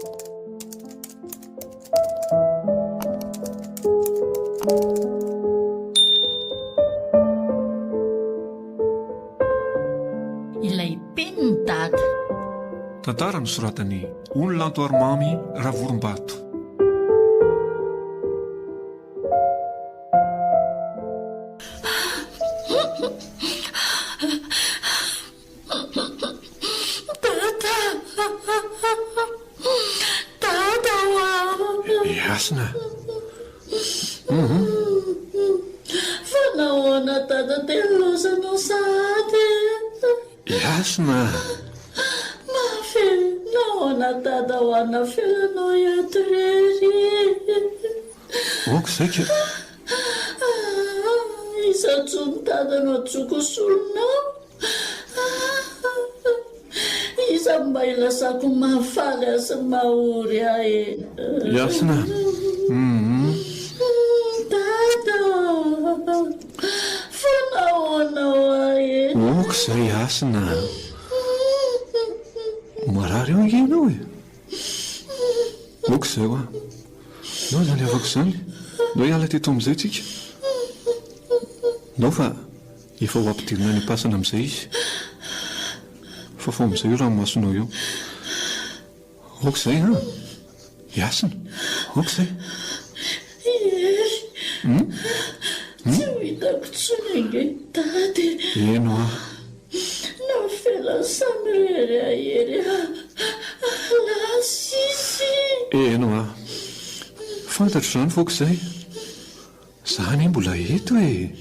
Ilay penin'i Dada. Tantara nosoratan'i Onilantoarimamy Ravorombato. Dada! Dada oa! I Hasina a! Fa nahoana Dada dia nilaozanao sahady e? I Hasina a! Mafy e! Nahoana Dada oa navelanao hiato irery? Ok izay ka! Iza intsony Dada no antsoiko ho solonao? Iza no mba ilazako ny mahafaly ahy sy ny mahaory ahy e? Hasina a! Dada a! Fa nahoana hoa e? Ok izay Hasina a! Marary eo ange ianao e! Ok izay hoa! Ndao izany havako izany, ndao hiala teto amin'izay tsika. Ndao fa efa ho ampidirina any am-pasana amin'izay izy. Fafao amin'izay io ranomasonao io. Aoka izay an! Hasina, aoka izay. I Hery, tsy ho hitako intsony ange i Dada e. Eny hoa. Navelany samirery ahy Hery a! Lasa izy. Eny hoa. Fantatro izany f'aoka izay. Za anie mbola eto e!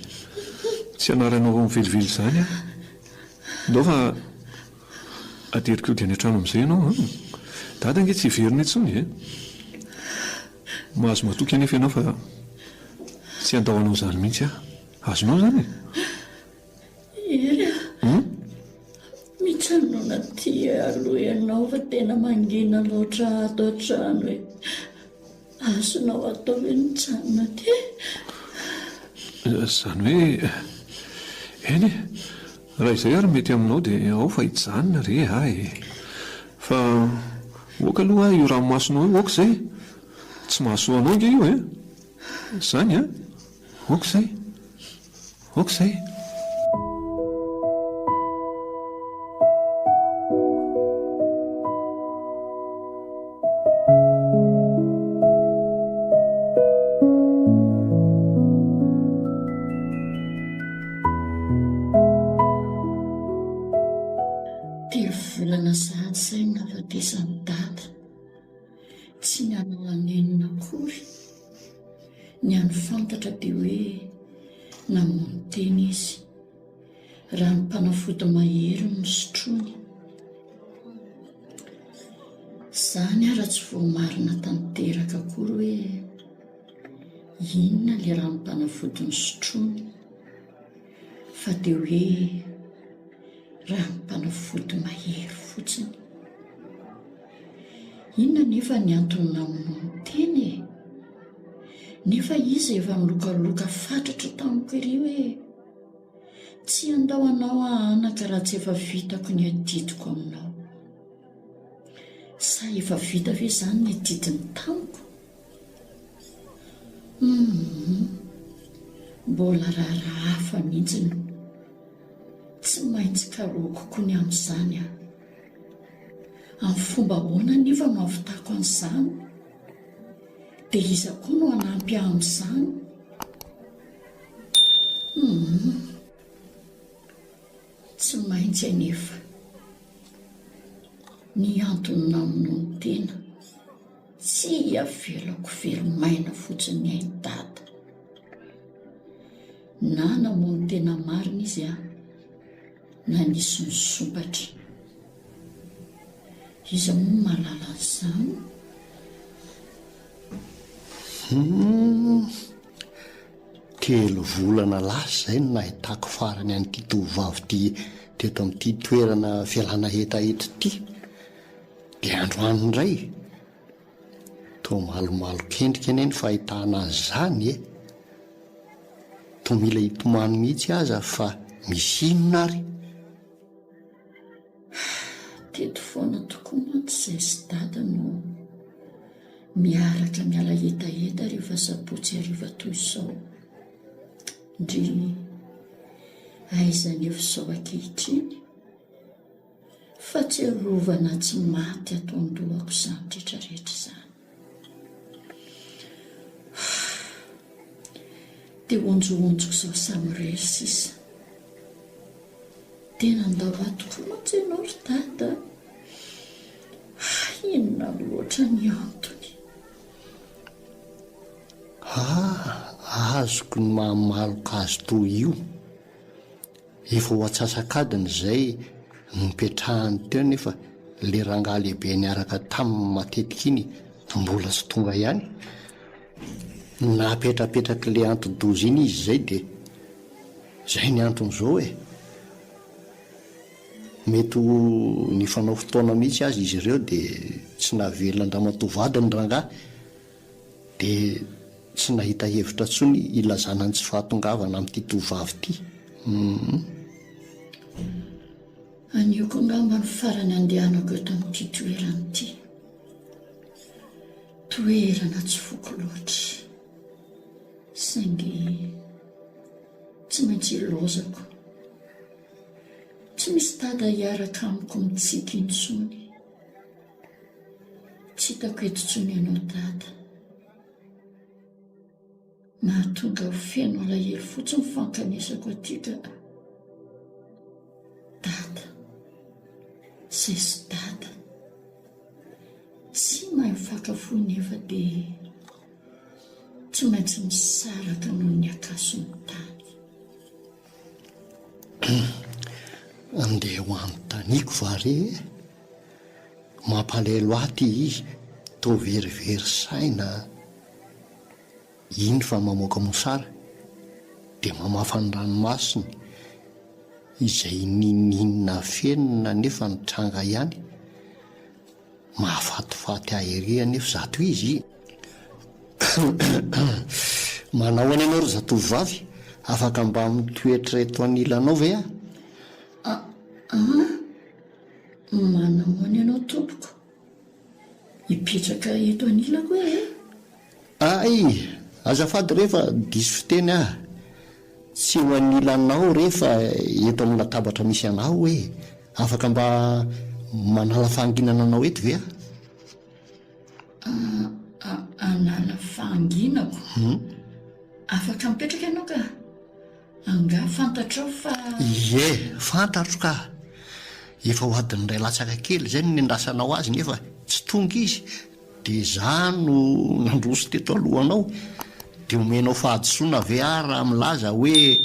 Tsy anaranao velively izany aho. Ndao fa ateriko hody any an-trano amin'izay ianao an! Dada ange tsy hiverina intsony e! Mahazo matoky anefa ianao fa tsy handao anao izany mihitsy aho. Azonao izany e? Hery a! Mijanona aty aloha ianao fa tena mangina loatra ato an-trano e! Azonao atao ve ny mijanona aty e? Izany hoe, eny e! Raha izay ary mety aminao dia ao fa hijanona re aho e! Fa ok aloha io ranomasonao io, ok izay! Tsy mahasoa anao ange io e! Izany an! Ok izay! Ok izay! Telo volana sahady izay no nahafatesan'i Dada. Tsy nanao hanenina akory. Ny hany fantatra dia hoe namono tena izy. Ranom-panafody mahery no nosotroiny. Izany ara tsy voamarina tanteraka akory hoe inona ilay ranom-panafody nosotroiny fa dia hoe ranom-panafody mahery fotsiny. Inona anefa ny antony namonoany tena e? Nefa izy efa nilokaloka fatratra tamiko ery hoe tsy handao anao aho anaka raha tsy efa vitako ny adidiko aminao. Sa efa vita ve izany ny adidiny tamiko? Humm, mbola raharaha hafa mihitsy no tsy maintsy karohiko koa ny amin'izany aho. Amin'ny fomba ahoana anefa no hahavitako an'izany? Dia iza koa no hanampy ahy amin'izany? Humm. Tsy maintsy anefa. Ny antony namonoany tena, tsy avelako very maina fotsiny ny ain'i Dada. Na namono tena marina izy an! na nisy nisompatra. Iza moa no mahalala an'izany? Humm. Telo volana lasa izay no nahitako farany an'ity tovovavy ity teto amin'ity toerana fialana hetaheta ity. Dia androany indray. Toa malomalok'endrika anie ny fahitana azy izany e! Toa mila hitomany mihitsy aza fa misy inona ary? Teto foana tokoa mantsy izay sy dada no. Miaraka miala hetaheta rehefa sabotsy hariva toy izao. Ndry, aiza anefa izao ankehitriny? Fahatsiarovana tsy maty ato an-dohako izany rehetrarehetra izany. Dia honjohonjoko izao samirery sisa. Tena ndao ahy tokoa mantsy ianao ry Dada a! Inona loatra ny antony? Ah, azoko ny maha-maloka azy toy io. Efa ho antsasak'adiny izay no nipetrahany teo nefa ilay rangahy lehibe niaraka taminy matetika iny mbola tsy tonga ihany. Napetrapetrak'ilay anti-doza iny izy izay dia izay ny anton'izao e! Mety ho nifanao fotoana mihitsy aza izy ireo dia tsy nahavelona an-dramatoa vadiny rangahy dia tsy nahita hevitra intsony hilazana ny tsy fahatongavana amin'ity tovovavy ity. Humm. Anioko angamba ny farany andehanako eto amin'ity toerana ity. Toerana tsy foko loatra. Saingy tsy maintsy ilaozako. Tsy misy dada hiaraka amiko mitsiky intsony. Tsy hitako eto intsony ianao dada. Mahatonga ho feno alahelo fotsiny ny fankanesako aty ka. Dada. Zay sy dada. Tsy mahay mifankafoy nefa dia tsy maintsy misaraka noho ny akason'ny tany. Andeha ho anontaniako va re e? Mampalahelo ahy ity izy toa verivery saina iny fa mamoaka mosara dia mamafa ny ranomasony izay niniana afenina nefa nitranga ihany. Mahafatifaty ahy ery anefa izato izy. Manao ahoana ianao ry zatovovavy? Afaka mba mitoetra eto anilanao ve aho? Aa! Manao ahoana ianao tompoko? Hipetraka eto anilako e? Ay! Azafady re fa diso fiteny aho. Tsy eo anilanao re fa eto amin'ny latabatra misy anao e! Afaka mba manala fahanginana anao eto ve aho? Hanala fahanginako? Afaka mipetraka ianao ka! Angaha fantatrao fa. Ie, fantatro ka! Efa ho adiny iray latsaka kely izay no nendasanao azy nefa tsy tonga izy dia za no nandroso teto alohanao. Dia omenao fahadisoana ve aho raha milaza hoe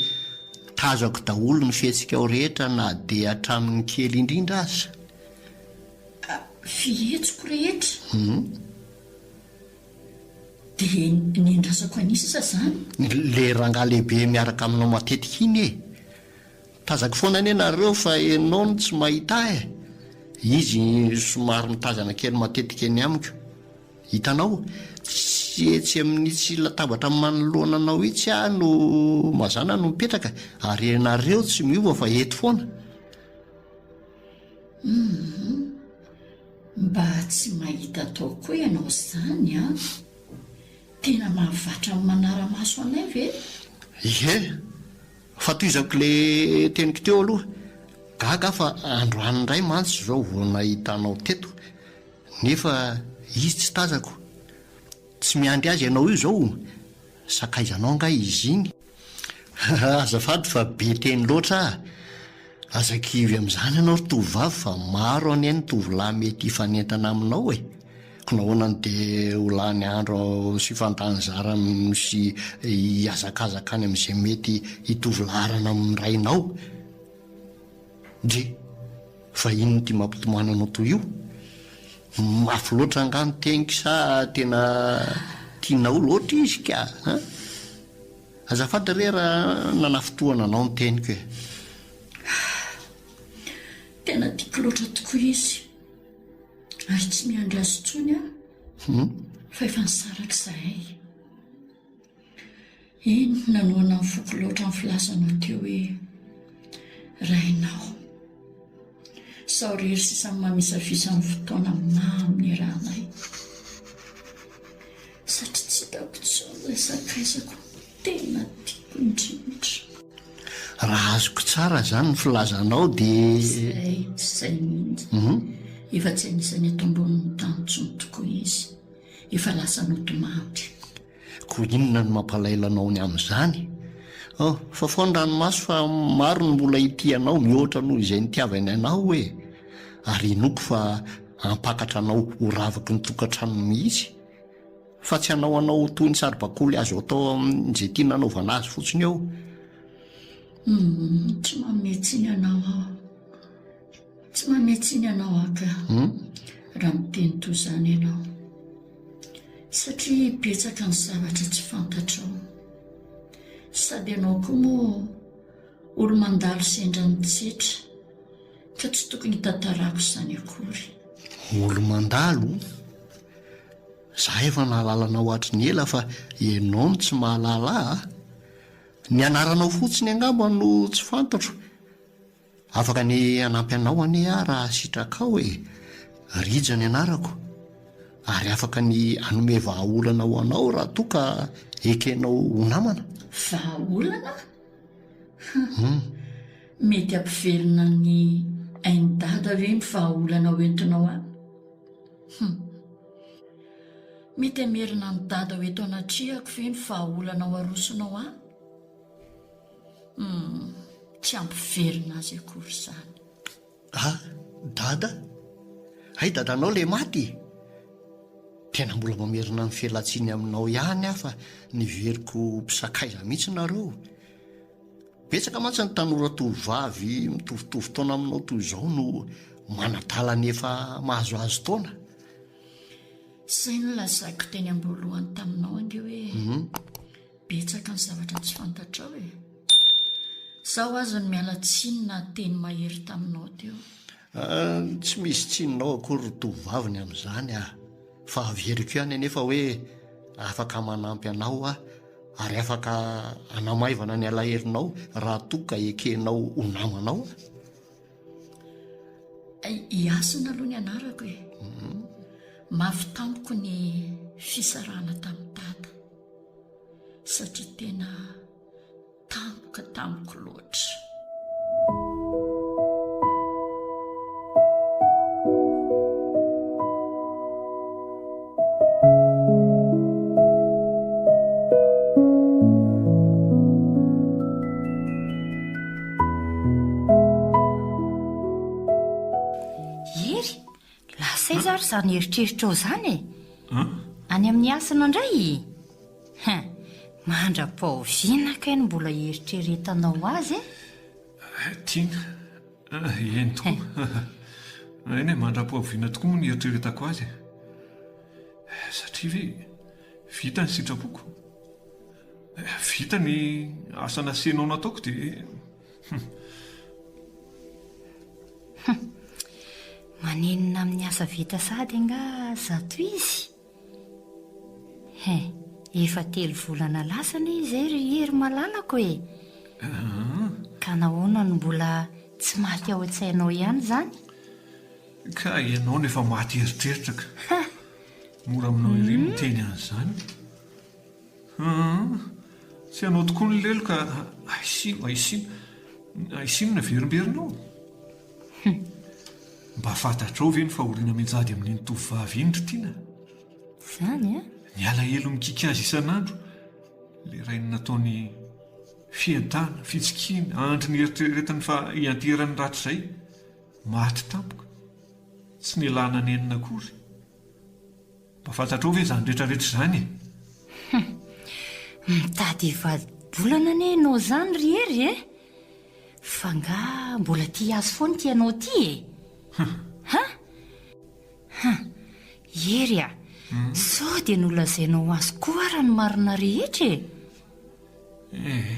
tazako daholo ny fihetsikao rehetra na dia hatramin'ny kely indrindra aza? Fihetsiko rehetra? Dia nendrasako an'i sisa izany? Le rangahy lehibe miaraka aminao matetika iny e! Tazako foana anie nareo fa enao no tsy mahita ahy e! Izy somary mitazana kely matetika eny amiko. Hitanao? Tsy etsy amin'itsy latabatra manoloana anao itsy aho no mazàna no mipetraka ary ianareo tsy miova fa eto foana. Humm. Mba tsy mahita atao koa ianao izany an! Tena mahavatra ny manara-maso anay ve? Ie! Fa tohizako le teniko teo aloha, gaga aho fa androany indray mantsy izao vao nahita anao teto, nefa izy tsy tazako. Tsy miandry azy ianao io izao? Sakaizanao angaha izy iny? Azafady fa be teny loatra aho. Aza kivy amin'izany ianao ry tovovavy fa maro anie ny tovolahy mety hifanentana aminao e! Ko nahoana no dia ho lany andro sy hifandany zara sy hihazakazaka any amin'izay mety hitovy laharana amin'ny rainao? Ndry! Fa inona ity mampitomany anao toy io? Mafy loatra angaha ny teniko sa tena tianao loatra izy ka an? Azafady re raha nanafintohana anao ny teniko e. Tena tiako loatra tokoa izy. Ary tsy miandry azy intsony aho fa efa nisaraka izahay. Eny, nanohana ny foko loatra ny filazanao teo hoe rainao. Sao irery sisa no mamisavisa ny fotoana mamy niarahanay. hitako intsony ilay sakaizako tena tiako indrindra. Raha azoko tsara izany ny filazanao dia. Izay, izay mihitsy. Efa tsy anisan'ny eto ambonin'ny tany intsony tokoa izy. Efa lasa nodimandry. Koa inona no mampalahelo anao ny amin'izany? Oh, fafao ny ranomaso fa maro ny mbola hitia anao mihoatra noho izay nitiavany anao e! Ary inoako fa hampakatra anao ho ravaky ny tokantranony mihitsy, fa tsy hanao anao ho toy ny saribakoly azo atao amin'izay tiana hanaovana azy fotsiny eo. Humm, tsy manome tsiny anao aho. Tsy manome tsiny anao aho ka, raha miteny toy izany ianao. Satria betsaka ny zavatra tsy fantatrao. Sady ianao koa moa olo-mandalo sendra nitsetra ka tsy tokony hitantarako izany akory. Olo-mandalo? Za efa nahalala anao hatry ny ela fa ianao no tsy mahalala ahy a! Ny anaranao fotsiny angamba no tsy fantatro. Afaka ny hanampy anao anie aho raha sitrakao e! Rija ny anarako, ary afaka ny hanome vahaolana ho anao raha toa ka ekenao ho namana. Vahaolana? Hum. Mety hampivelona ny ain'i Dada ve ny vahaolana hoentinao any? Hum. Mety hamerina an'i Dada ho eto anatrehako ve ny vahaolana ho arosonao ahy? Humm, tsy hampiverina azy akory izany. Ah, Dada? Hay dadanao ilay maty e! Tena mbola mamerina ny fialantsiny aminao ihany aho fa niveriko ho mpisakaiza mihitsy nareo. Betsaka mantsy ny tanora tovovavy mitovitovy taona aminao toy izao no manadala ny efa mahazoazo taona. Izay no lazaiko teny am-boalohany taminao ange hoe Betsaka ny zavatra tsy fantatrao e! Zaho aza no miala tsiny nahateny mahery taminao teo. Tsy misy tsininao akory ry tovovavy ny amin'izany ah! Fa averiko ihany anefa hoe afaka manampy anao aho ary afaka hanamaivana ny alahelonao raha toa ka ekenao ho namanao aho. I Hasina aloha ny anarako e! Mafy tamiko ny fisarahana tamin'i Dada. Satria tena tampoka tamiko loatra. Hery, lasa aiza ary izany eritreritrao izany e? Any amin'ny hasina indray e? Hein, mandra-pahoviana kay no mbola hieritreretanao azy e? Tiana, eny tokoa. Eny e, mandra-pahoviana tokoa moa no hieritreretako azy e. Satria ve vita ny sitrapoko? Vita ny asa nasenao nataoko dia. Hum. Manenina amin'ny asa vita sahady angaha zato izy? Hein, efa telo volana lasa anie izay ry Hery malalako e! Ka nahoana no mbola tsy maty ao an-tsainao ihany izany? Ka ianao no efa maty eritreritra ka. Mora aminao ery ny miteny an'izany. Hum, tsy ianao tokoa ny lelo ka aisino, aisino, aisino ny averimberinao. Hum. Mba fantatrao ve ny fahoriana mianjady amin'iny tovovavy iny ry Tiana? Izany an? Ny alahelo mikiky azy isan'andro, ilay rainy nataony fientana, fitsikiana, andry nieritreretany fa hianteherany rahatrizay, maty tampoka, tsy nialana nenina akory. Mba fantatrao ve izany rehetra rehetra izany e? Hum! Mitady hivadi-bolana anie ianao izany ry Hery e! Fa angaha mbola tia azy foana ity ianao ity e? Hum! Hum! Hery a! Sao dia nolazainao azy koa ara ny marina rehetra e? Eh!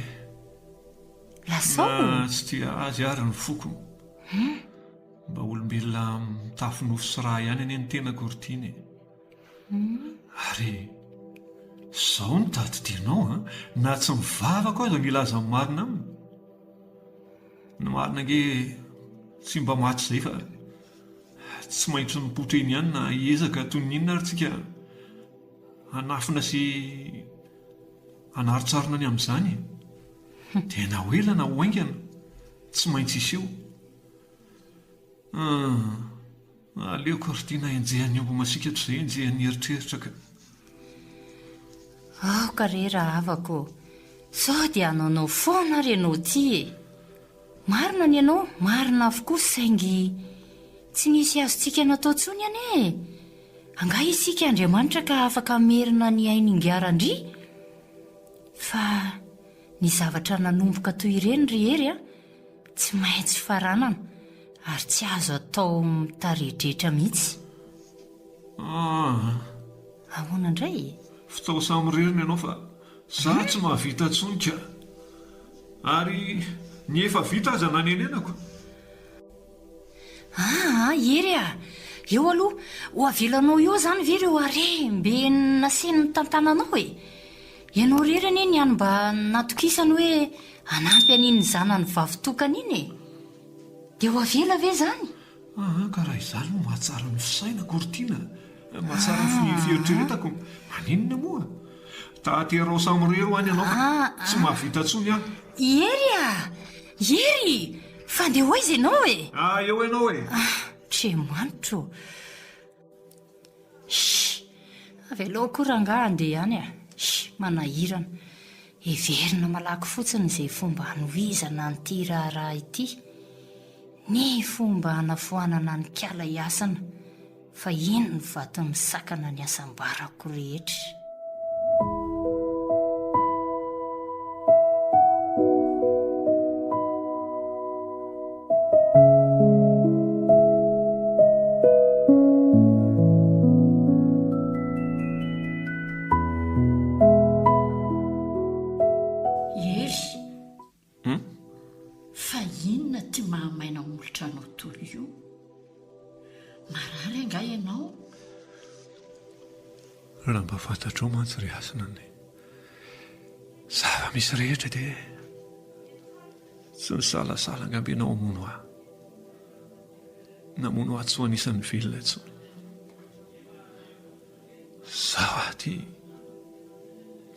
Lazao! Na tsy tia azy ary ny foko. Hum! Mba olombelona mitafy nofo sy rà ihany anie ny tenako ry Tiana e! Ary izao no tadidianao an, na tsy mivavaka aho aza milaza ny marina aminy. Ny marina ange tsy mba maty izay fa tsy maintsy mipoitra eny ihany na hiezaka toy ny inona ary tsika. Hanafina sy hanarontsarona ny amin'izany e. Dia na ho ela na ho haingana, tsy maintsy hiseho. Hum, aleoko ry tiana enjehan'ny omby masiaka toy izay enjehan'ny eritreritra ka. Aoka re rahavako ô! Sao dia hanaonao foana ary ianao ity e! Marina ny anao, marina avokoa saingy tsy nisy azontsika natao intsony anie e! Angaha isika Andriamanitra ka afaka hamerina ny ain'Ingahy Randria? Fa ny zavatra nanomboka toy ireny ry Hery a, tsy maintsy faranana ary tsy azo atao mitaredretra mihitsy. Aa. Ahoana indray e? Fitao samirery ny anao fa za tsy mahavita intsony ka. Ary ny efa vita aza nanenenako. Aa Hery a! Eo aloha, ho avelanao eo izany ve ireo harem-be nasiany nitantananao e? Ianao irery anie ny hany mba natokisany hoe hanampy an'iny zanany vavitokana iny e! Dia ho avela ve izany? Aa ka raha izany no mahatsara ny fisainako ry Tiana, mahatsara ny fieritreretako, maninona moa? Taterao samirery ho any ianao fa tsy mahavita intsony aho. Hery a! Hery! Fa ndeha ho aiza ianao e? Ah, eo ianao e! Andriamanitro ô! Shh! Avelao koa rangahy handeha any a! Shh! Manahirana. Heverina malaky fotsiny izay fomba hanohizana an'ity raharaha ity. Ny fomba hanafoanana an'i Kala Hasina. Fa iny no vato misakana ny hasambarako rehetra. Hery, fa inona ity mahamaina molotra anao toy io? Marary angaha ianao? Raha mba fantatrao mantsy ry Hasina ny zava-misy rehetra dia tsy nisalasala angamba ianao hamono ahy. Namono ahy tsy ho anisan'ny velona intsony. Izaho aty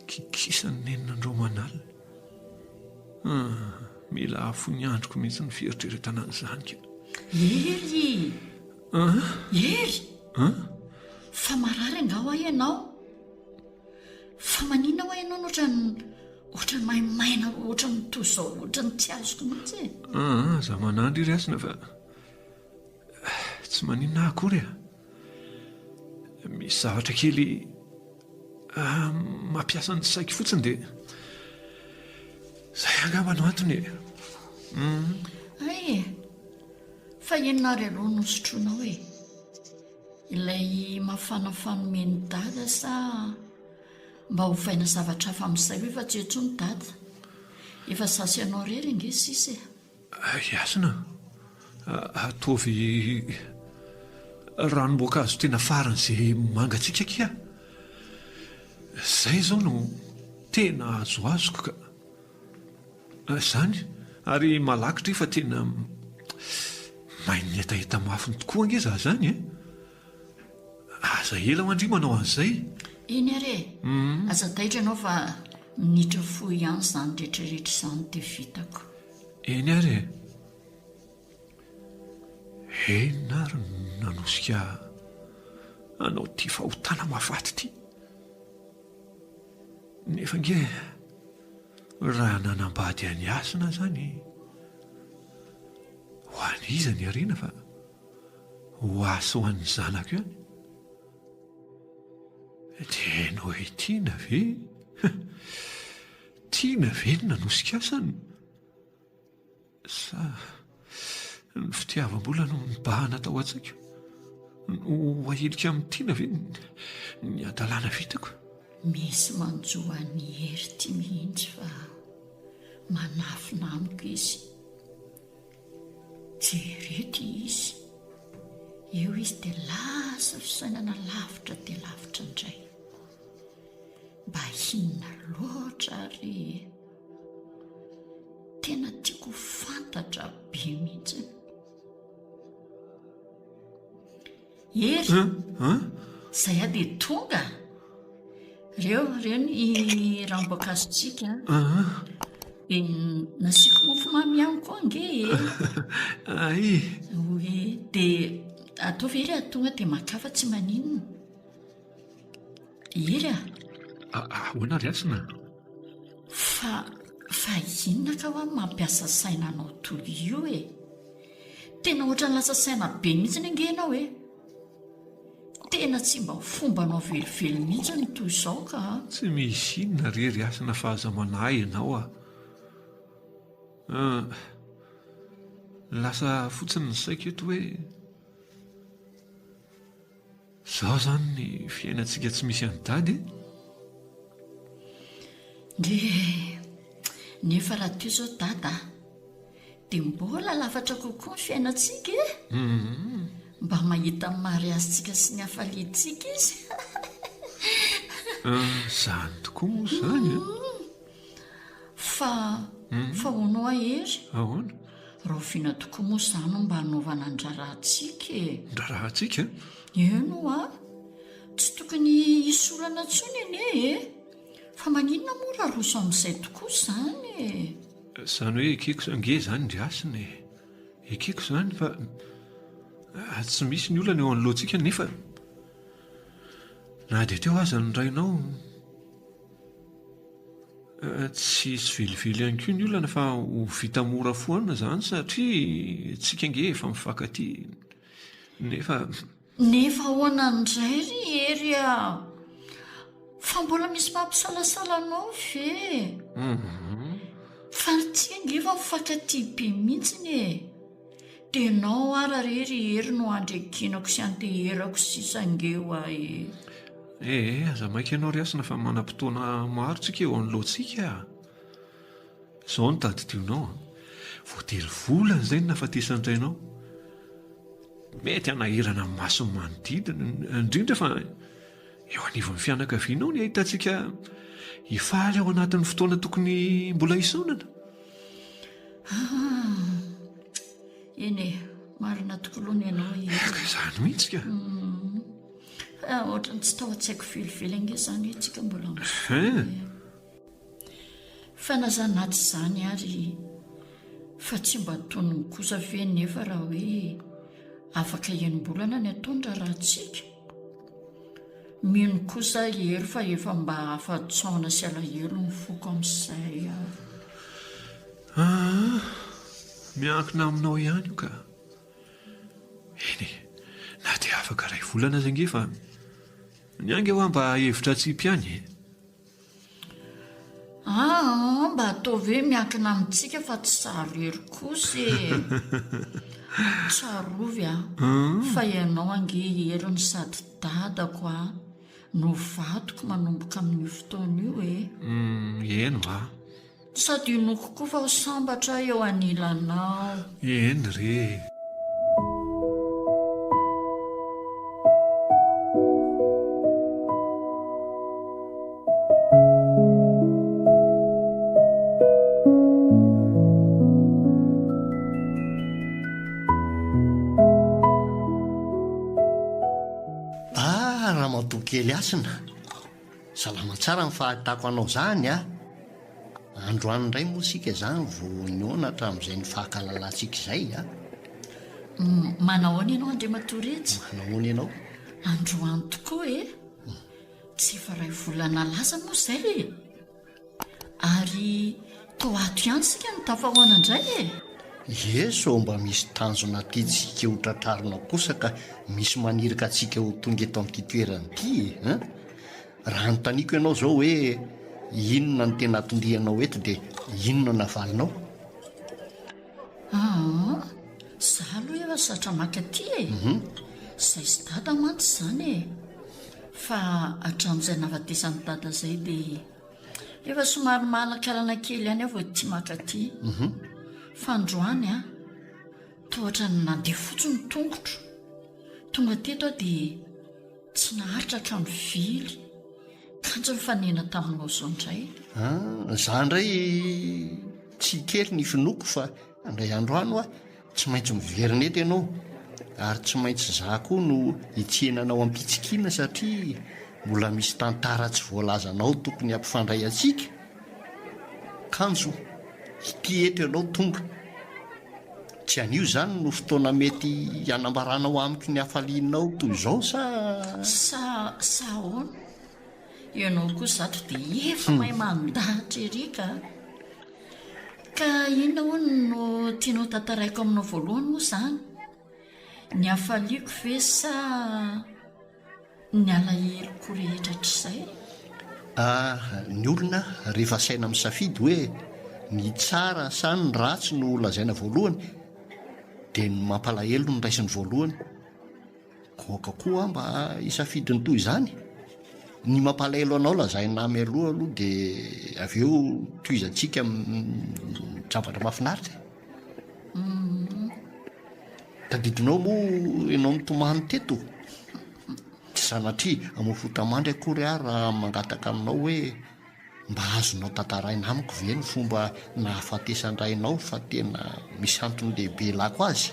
kikisan'ny nenina andro aman'alina. Ah, mila hahafoy ny androko mihitsy ny fieritreretana an'izany ka. Hery! Ah? Hery! Ah? Fa marary angaha hoa ianao? Fa maninona hoa ianao no ohatran'ny ohatran'ny maimaina ohatran'ny toy izao ohatran'ny tsy azoko mihitsy e? Ah, aza manandry ry Hasina fa Tsy maninona ahy akory a! Misy zavatra kely mampiasa ny saiko fotsiny dia izay angamba no antony e. Hay e! Fa inona ary aloha no sotroinao e? Ilay mafana fanomen'i Dada sa mba ovaina zavatra hafa amin'izay ve fa tsy eo intsony Dada? Efa za sy ianao irery ange sisa e! Hasina a, ataovy ranom-boankazo tena faran'izay mangatsiaka akia. Izay izao no tena azoazoko ka. Izany, ary malaky dry fa tena main'ny hetaheta mafiny tokoa ange za izany e. Aza ela ho'a ndry manao an'izay. Eny ary e! Aza taitra ianao fa minitra fohy ihany izany rehetrarehetra izany dia vitako. Eny ary e! Inona ary no nanosika hanao ity fahotana mahafaty ity? Nefa ange raha nanambady an'i Hasina izany, ho an'iza ny harena fa Ho ahy sy ho an'ny zanako ihany. Dia hainao hoe tiana ve? Tiana ve ny nanosika ahy sa ny sa ny fitiavam-bola no nibahana tao an-tsaiko? No ahilika amin'ny tiana ve ny hadalana vitako? Misy manjo an'i Hery ity mihitsy fa manafina amiko izy. Jereo ity izy. Eo izy dia lasa fisainana lavitra dia lavitra indray. Mba inona loatra ary e? Tena tiako ho fantatra be mihitsy. Hery, Hein? Izay aho dia tonga. Reo, reo ny ranom-boankazontsika. Dia nasiako mofomamy ihany koa ange e. Ay. Oe, dia ataovy Hery a, tonga dia makà fa tsy maninona. Hery a. Ahoana ry Hasina? Fa, fa inona ka hoa mampiasa saina anao toy io e? Tena ohatran'ny lasa saina be mihitsy ange ianao e. Tena tsy mba fombanao velively mihitsy ny toy izao ka a! Tsy misy inona re ry Hasina fa aza manahy ianao a! Ah, lasa fotsiny ny saiko eto hoe izao izany ny fiainantsika tsy misy an'i Dada e! Ndry, nefa raha toy izao Dada a! Dia mbola lafatra kokoa ny fiainantsika e! Mba mahita ny mariazintsika sy ny hafaliantsika izy. Izany tokoa moa izany e! Fa, fa hono hoa Hery? Ahoana? Rahoviana tokoa moa izany no mba hanaovana ny raharahantsika e? Ny raharahantsika? Eny hoa! Tsy tokony hisy olana intsony anie e! Fa maninona moa raha roso amin'izay tokoa izany e? Izany hoe ekeko ange izany ry Hasina e! Ekeko izany fa tsy misy ny olana eo anoloantsika nefa na dia teo aza ny rainao tsy hisy velively ihany koa ny olana fa ho vita mora foana izany satria tsika ange efa mifankatia nefa Nefa ahoana indray ry Hery a! Fa mbola misy mampisalasala anao ve e? Fa tsy ange efa mifankatia be mihitsiny e! Dia ianao ara re ry Hery no andrekinako sy anteherako sisa ange hoa e! Ee, aza maika ianao ry Hasina fa manam-potoana maro tsika eo anoloantsika a! Izao no tadidionao a! Vao telo volana izay no nahafatesan-drainao. Mety hanahirana ny mason'ny manodidina, indrindra fa eo anivon'ny fianakavianao ny ahitantsika hifaly ao anatin'ny fotoana tokony mbola hisaonana. Ah, eny e, marina tokoa aloha ny anao e. Ka izany mihitsy ka. Mm. Ah, ohatran'ny tsy tao an-tsaiko velively ange izany hoe tsika mbola mifaly. Fa na zany na tsy izany ary fa tsy mba tonony kosa ve nefa raha hoe afaka enim-bolana ny atao ny raharahantsika? Mino kosa i Hery fa efa mba afa-tsaona sy alahelo ny foko amin'izay aho. Aa, miankina aminao ihany io ka. Eny e, na dia afaka iray volana aza ange fa ny ahy ange hoa mba hevitra atsipy ihany e. Aa mba ataovy hoe miankina amintsika fa tsy sary kosa e! Tsarovy a! Fa ianao ange Hery no sady dadako a! No vadiko manomboka amin'io fotoana io e! Eny va! Sady inoako koa fa ho sambatra aho eo anilanao. Eny re e! Ah, ramatoa kely Hasina, salama tsara ny fahitako anao izany a! Androany indray moa isika izany vao nihaona hatramin'izay nifankahalalantsika izay a! Manahoana ianao Andriamatoa Rejy? Manahoana ianao? Androany tokoa e! Tsy efa iray volana lasa moa izay e! Ary toa ato ihany isika no tafahoana indray e! Ie, sao mba misy tanjona tiantsika ho tratrarina kosa ka misy maniraka antsika ho tonga eto amin'ity toerana ity e! Hein? Raha anontaniako ianao izao hoe inona no tena atondianao eto dia inona no havalinao? Aa, za aloha efa zatra maka aty e! Zay sy dada mantsy izany e! Fa hatramin'izay nahafatesan'i dada izay dia efa somary mahalankalana kely ihany aho vao tia maka aty. Fa androany an, toa ohatran'ny nandeha fotsiny ny tongotro. Tonga teto aho dia Tsy naharitra hatramin'ny vily, kanjo nifanena taminao izao indray. Ah, za indray tsy kely ny finoako fa indray andro any hoa tsy maintsy miverina eto ianao ary tsy maintsy za koa no hitsena anao am-pitsikiana satria Mbola misy tantara tsy voalazanao tokony hampifandray antsika? Kanjo, ity eto ianao tonga. Tsy anio izany no fotoana mety hanambaranao amiko ny hafalianao toy izao sa? Sa, sa ahoana? Ianao koa izato dia efa mahay mandahatra ery ka! Ka inona hono no tianao tantaraiko aminao voalohany moa izany? Ny hafaliako ve sa ny alaheloko rehetra hatrizay? Ah, ny olona rehefa asaina misafidy hoe ny tsara sa ny ratsy no lazaina voalohany dia ny mampalahelo no raisiny voalohany. Goaka koa aho mba hisafidy ny toy izany. Ny mampalahelo anao lazaina mialoha aloha dia avy eo tohizantsika amin'ny zavatra mahafinaritra e. Tadidinao moa ianao nitomany teto? Tsy sanatria hamoa fota-mandry akory aho raha mangataka aminao hoe mba azonao tantaraina amiko ve ny fomba nahafatesan-drainao fa tena misy antony lehibe ilako azy.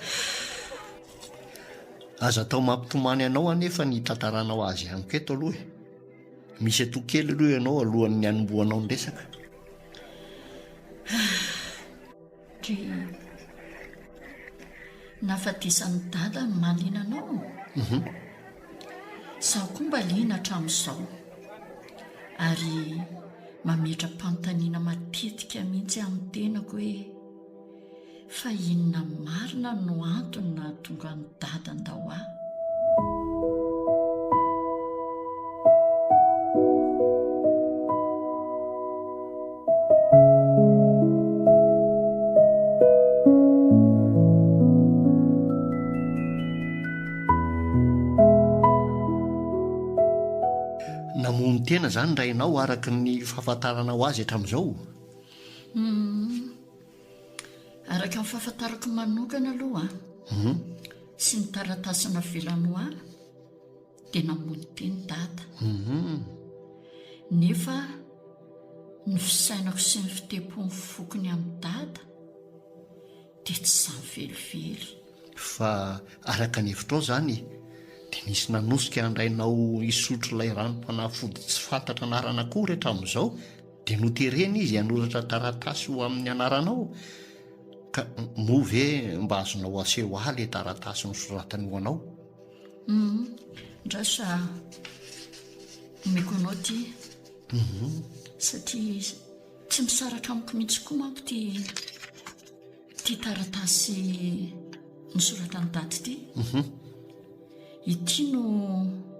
Aza atao mampitomany anao anefa ny hitantaranao azy amiko eto aloha e. Misy atoa kely aloha ianao alohan'ny hanombohanao ny resaka. Ry nahafatesan'i Dada no mahaliana anao? Mhm. Izaho koa mba liana hatramin'izao. Ary mametra-panontaniana matetika mihitsy amin'ny tenako hoe Fa inona marina no antony nahatonga an'i Dada handao ahy? Namono tena izany ny rainao araka ny fahafantaranao azy hatramin'izao? Humm. Araka ny fahafantarako manokana aloha sy ny taratasy navelany ho ahy dia namono teny dada. Nefa ny fisainako sy ny fitepon'ny foko ny amin'i dada dia tsy izany velively. Fa araka ny hevitrao izany dia nisy nanosika an-drainao hisotro ilay ranom-panafody tsy fantatra anarana akory hatramin'izao Dia noterena izy hanoratra taratasy ho amin'ny anaranao? Ka moa ve mba azonao aseho ahy ilay taratasy nosoratany ho anao? Hum, ndraso a, omeko anao ity. Satria tsy misaraka amiko mihitsy koa manko ity ity taratasy nosoratan'i Dada ity. Ity no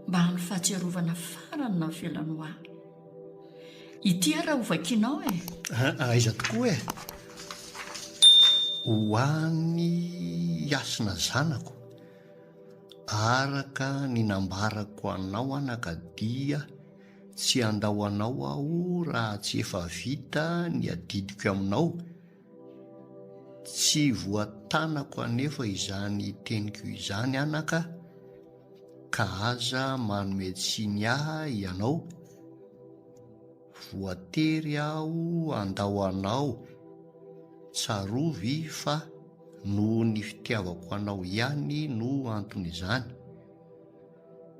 mba hany fahatsiarovana farany navelany ho ahy. Ity ary raha hovakianao e! Aiza tokoa e! Ho an'i Hasina zanako, araka ny nambarako anao anaka dia tsy handao anao aho raha tsy efa vita ny adidiko aminao, tsy voatanako anefa izany teniko izany anaka, Ka aza manome tsiny ahy ianao, voatery aho handao anao, tsarovy fa noho ny fitiavako anao ihany no anton'izany.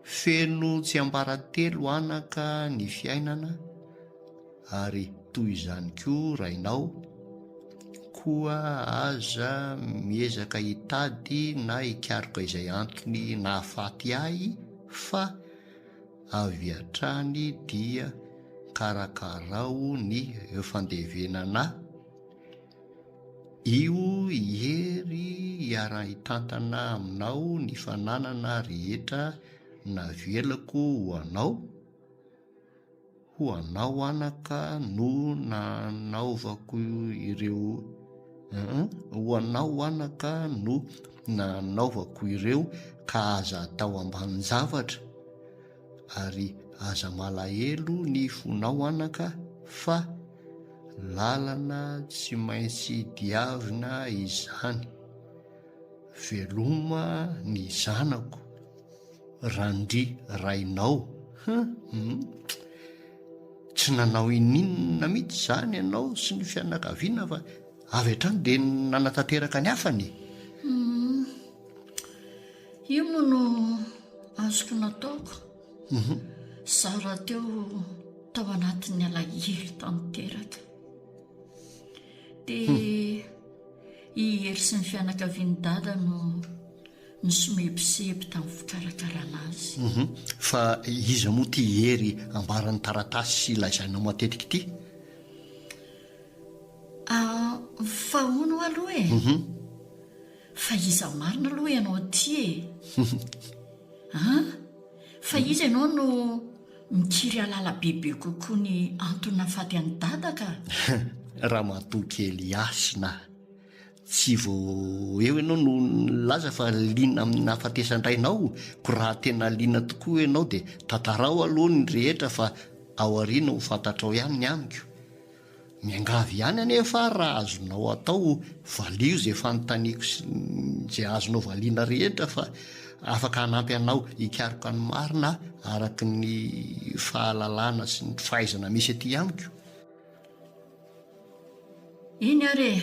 Feno tsiambaratelo anaka ny fiainana, Ary toy izany koa rainao, koa aza miezaka hitady na hikaroka izay antony nahafaty ahy fa avy hatrany dia karakarao ny fandevenana io hery hiara-hitantana aminao ny fananana rehetra navelako ho anao. Ho anao anaka no nanaovako ireo Ho anao anaka no nanaovako ireo ka aza atao ambanin-javatra ary aza malahelo ny fonao anaka fa lalana tsy maintsy diavina izany. Veloma ny zanako. Randria rainao hum Tsy nanao ininona mihitsy izany ianao sy ny fianakaviana fa avy hatrany dia nanatanteraka ny hafany e. Hum Io moa no azoko nataoko. Izaho rahateo tao anatin'ny alahelo tanteraka. Dia i Hery sy ny fianakavian'i Dada no nisomebiseby tamin'ny fikarakarana azy. Hum, fa iza moa ity Hery ambaran'ny taratasy sy lazainao matetika ity? Ah, fa hono aloha e! Hum. Fa iza marina aloha ianao ity e? An? Fa iza ianao no mikiry hahalala bebe kokoa ny antony nahafaty an'i Dada ka? Ramatoa kely Hasina, tsy vao eo ianao no nilaza fa liana amin'ny nahafatesan-drainao, koa raha tena liana tokoa ianao dia tantarao aloha ny rehetra fa aoriana ho fantatrao ihany ny amiko. Miangavy ihany anefa aho raha azonao atao valio izay fanontaniako sy izay azonao valiana rehetra fa afaka hanampy anao hikaroka ny marina aho araka ny fahalalana sy ny fahaizana misy aty amiko. Eny ary e!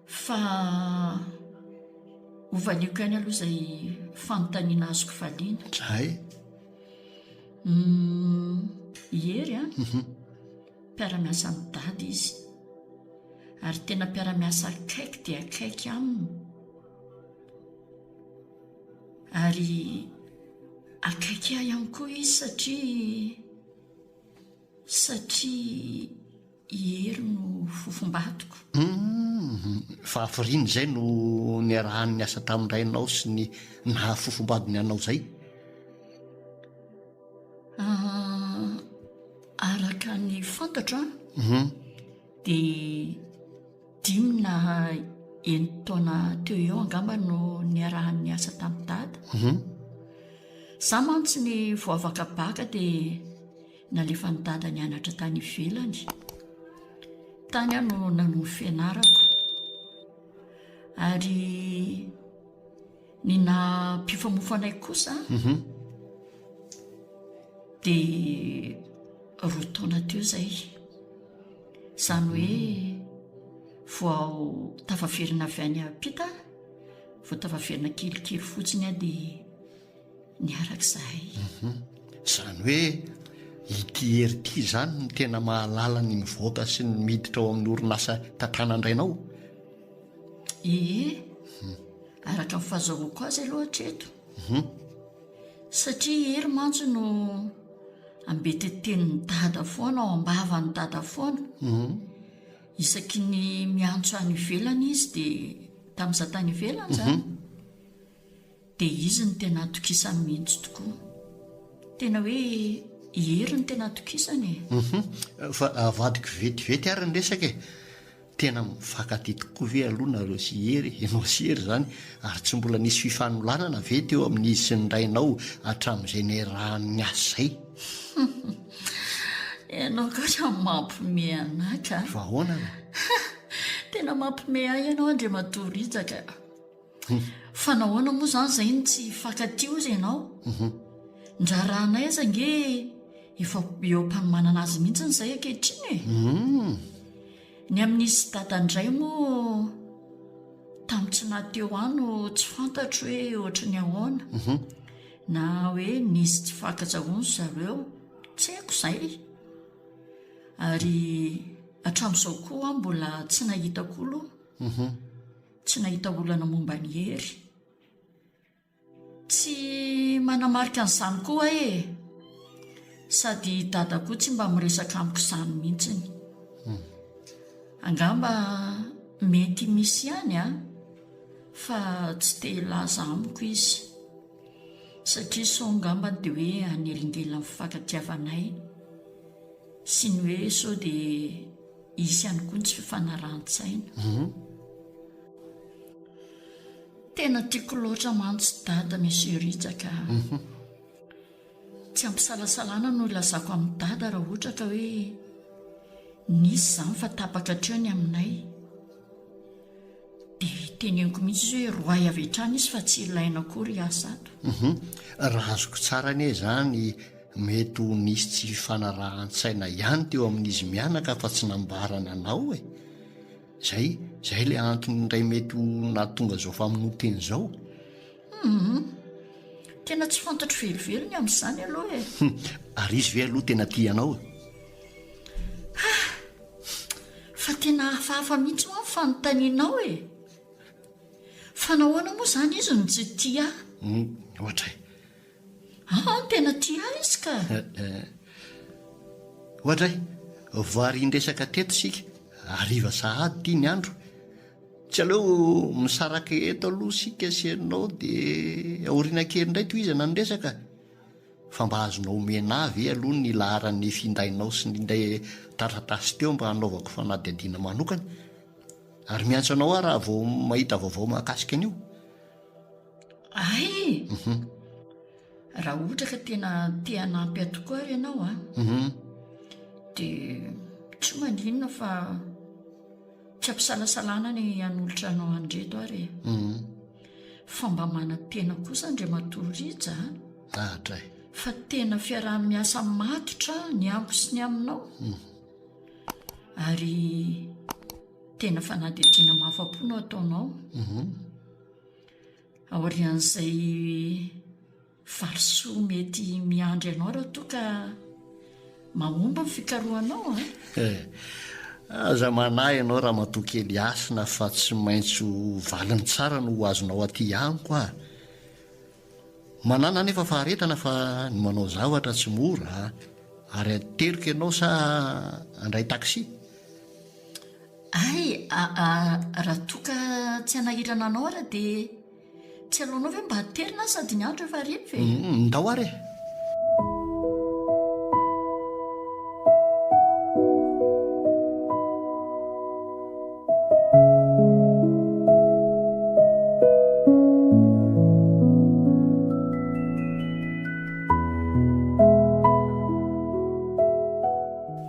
Fa hovaliako ihany aloha izay fanontaniana azoko valiana. Dray. Humm, i Hery an, mpiara-miasa amin'i Dada izy. Ary tena mpiara-miasa akaiky dia akaiky aminy. Ary akaiky ahy ihany koa izy satria satria I Hery no fofombadiko. Humm, fa hafiriana izay no niarahany niasa tamin-drainao sy ny naha fofombadiny anao izay? Ah, araka ny fantatro an, dia dimy na enin-taona teo eo angamba no niarahany niasa tamin'i Dada. Izaho mantsy ny vao afaka baka dia Nalefan'i Dada nianatra tany ivelany. Tany aho no nanohy fianarako. Ary ny naha-mpifamofa anay kosa mhm. dia roa taona teo izay. Izany hoe vao tafaverina avy any ampita, vao tafaverina kelikely fotsiny aho dia niaraka izahay. Mhm. Izany hoe ity hery ity izany no tena mahalala ny mivoaka sy ny miditra ao amin'ny orinasa tantanan-drainao? Ee, mhm. araka ny fahazahoako azy aloha hatreto. Mhm. Satria hery mantsy no ambetetenin'i dada foana ao am-bavan'i dada foana. Isaky ny miantso any ivelany izy dia tamin'izaho tany ivelany izany. Dia izy no tena atokisany mihitsy tokoa. Tena hoe i Hery no tena atokisany e. Hum, fa avadiko vetivety ary ny resaka e. Tena mifankatia tokoa ve aloha nareo sy Hery, ianao sy Hery izany, ary tsy mbola nisy fifanolanana ve teo amin'izy sy ny rainao hatramin'izay niarahany niasa izay? Ianao koa raha mampime anah ka. Fa ahoana re? Tena mampime ahy ianao Andriamatoa Rija ka. Fa nahoana moa izany izay no tsy hifankatia hozy ianao? Ny raharahanay aza ange efa eo am-panomanana azy mihitsy izay ankehitriny e. Ny amin'izy sy dada indray moa tamin'ny tsy naha teo ahy no tsy fantatro hoe ohatry ny ahoana. Na hoe nisy tsy fankatsahoana ry zareo, tsy haiko izay. Ary hatramin'izao koa aho mbola tsy nahita koa aloha. Tsy nahita olana momba an'i Hery. Tsy manamarika an'izany koa aho e! Sady i Dada koa tsy mba miresaka amiko izany mihitsiny. Angamba mety misy ihany an, fa tsy te hilaza amiko izy. Satria sao angambany dia hoe hanelingelina ny fifankatiavanay sy ny hoe sao dia Hisy ihany koa ny tsy fifanarahan-tsaina. Tena tiako loatra mantsy Dada Monsieur Rija ka. Tsy ampisalasalana no ilazako amin'i Dada raha ohatra ka hoe nisy izany fa tapaka hatreo ny aminay. Dia teneniko mihitsy izy hoe roahy avy hatrany izy fa tsy ilaina akory hiasa ato. Raha azoko tsara anie izany mety ho nisy tsy fifanarahan-tsaina ihany teo amin'izy mianaka fa tsy nambarany anao e! Izay, izay ilay antony indray mety ho nahatonga izao famonoan-tena izao. Hum! Tena tsy fantatro velively ny amin'izany aloha e. Ary izy ve aloha tena tia anao e? Ha! Fa tena hafahafa mihitsy hoa ny fanontanianao e! Fa nahoana moa izany izy no tsy tia ahy? Ohatra e! Aa, tena tia ahy izy ka! Ohatra e! Voarin-dresaka teto isika, hariva sahady ity ny andro. Tsy aleo misaraka eto aloha isika sy ianao dia aoriana kely indray tohizana ny resaka? Fa mba azonao omena ahy ve aloha ny laharan'ny findainao sy ny ilay taratasy teo mba hanaovako fanadihadiana manokana? Ary miantso anao aho raha vao mahita vaovao mahakasika an'io. Ay! Raha ohatra ka tena te hanampy ahy tokoa ary ianao an, dia tsy maninona fa tsy ampisalasalana ny hanolotra anao an'ireto ary e. Fa mba manantena kosa Andriamatoa Rija a! Adray. Fa tena fiaraha-miasa matotra ny amiko sy ny aminao. Ary tena fanadihadiana mahafa-po no ataonao. Aorian'izay valisoa mety miandry anao raha toa ka mahomby ny fikarohanao an! Eh, aza manahy ianao ramatoa kely Hasina fa tsy maintsy ho valiny tsara no ho azonao aty amiko ah! Manàna anefa faharetana fa ny manao zavatra tsy mora ah! Ary ateriko ianao sa handray taxi? Hay aa raha toa ka tsy hanahirana anao ary dia tsy aleonao ve mba aterina aho sady ny andro efa hariva e? Ndao ary e!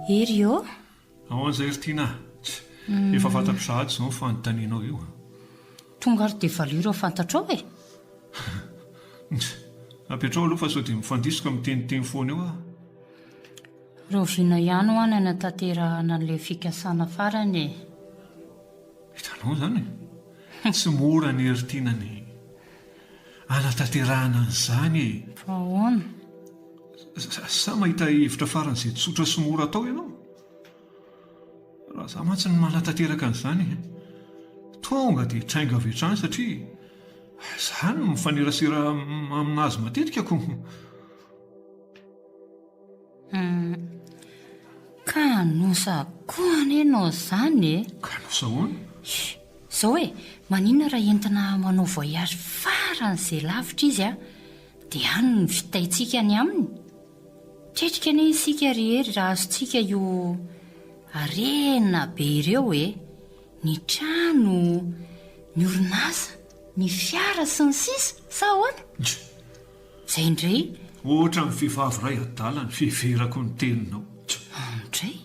Hery ô! Ahoana izay ry Tiana a? Tch! Efa fantatro sahady izao ny fanontanianao io a! Tonga ary dia valio raha fantatrao e! Tch! Apetraho aloha fa sao dia mifandisoka miteniteny foana eo aho. Rahoviana ihany hoa ny hanatanterahana an'ilay fikasana farany e? Hitanao izany e! Tsy mora anie ry Tiana ny hanatanterahana an'izany e! Fa ahoana? Sa mahita hevitra faran'izay tsotra sy mora atao ianao? Raha izaho mantsy no manatanteraka an'izany, tonga dia trainga avy hatrany satria izaho no mifanerasera aminazy matetika ko. Kanosa koa anie ianao izany e! Kanosa ahoana? Izao e, maninona raha entina manao voyage faran'izay lavitra izy a? Dia any no vitaintsika ny aminy. Tretrika anie isika ry Hery raha azontsika io harena be ireo e! Ny trano, ny orinasa, ny fiara sy ny sisa Sa ahoana? Dry! Izay indray? Ohatran'ny vehivavy iray adala ny fiheverako ny teninao. Dry! Indray?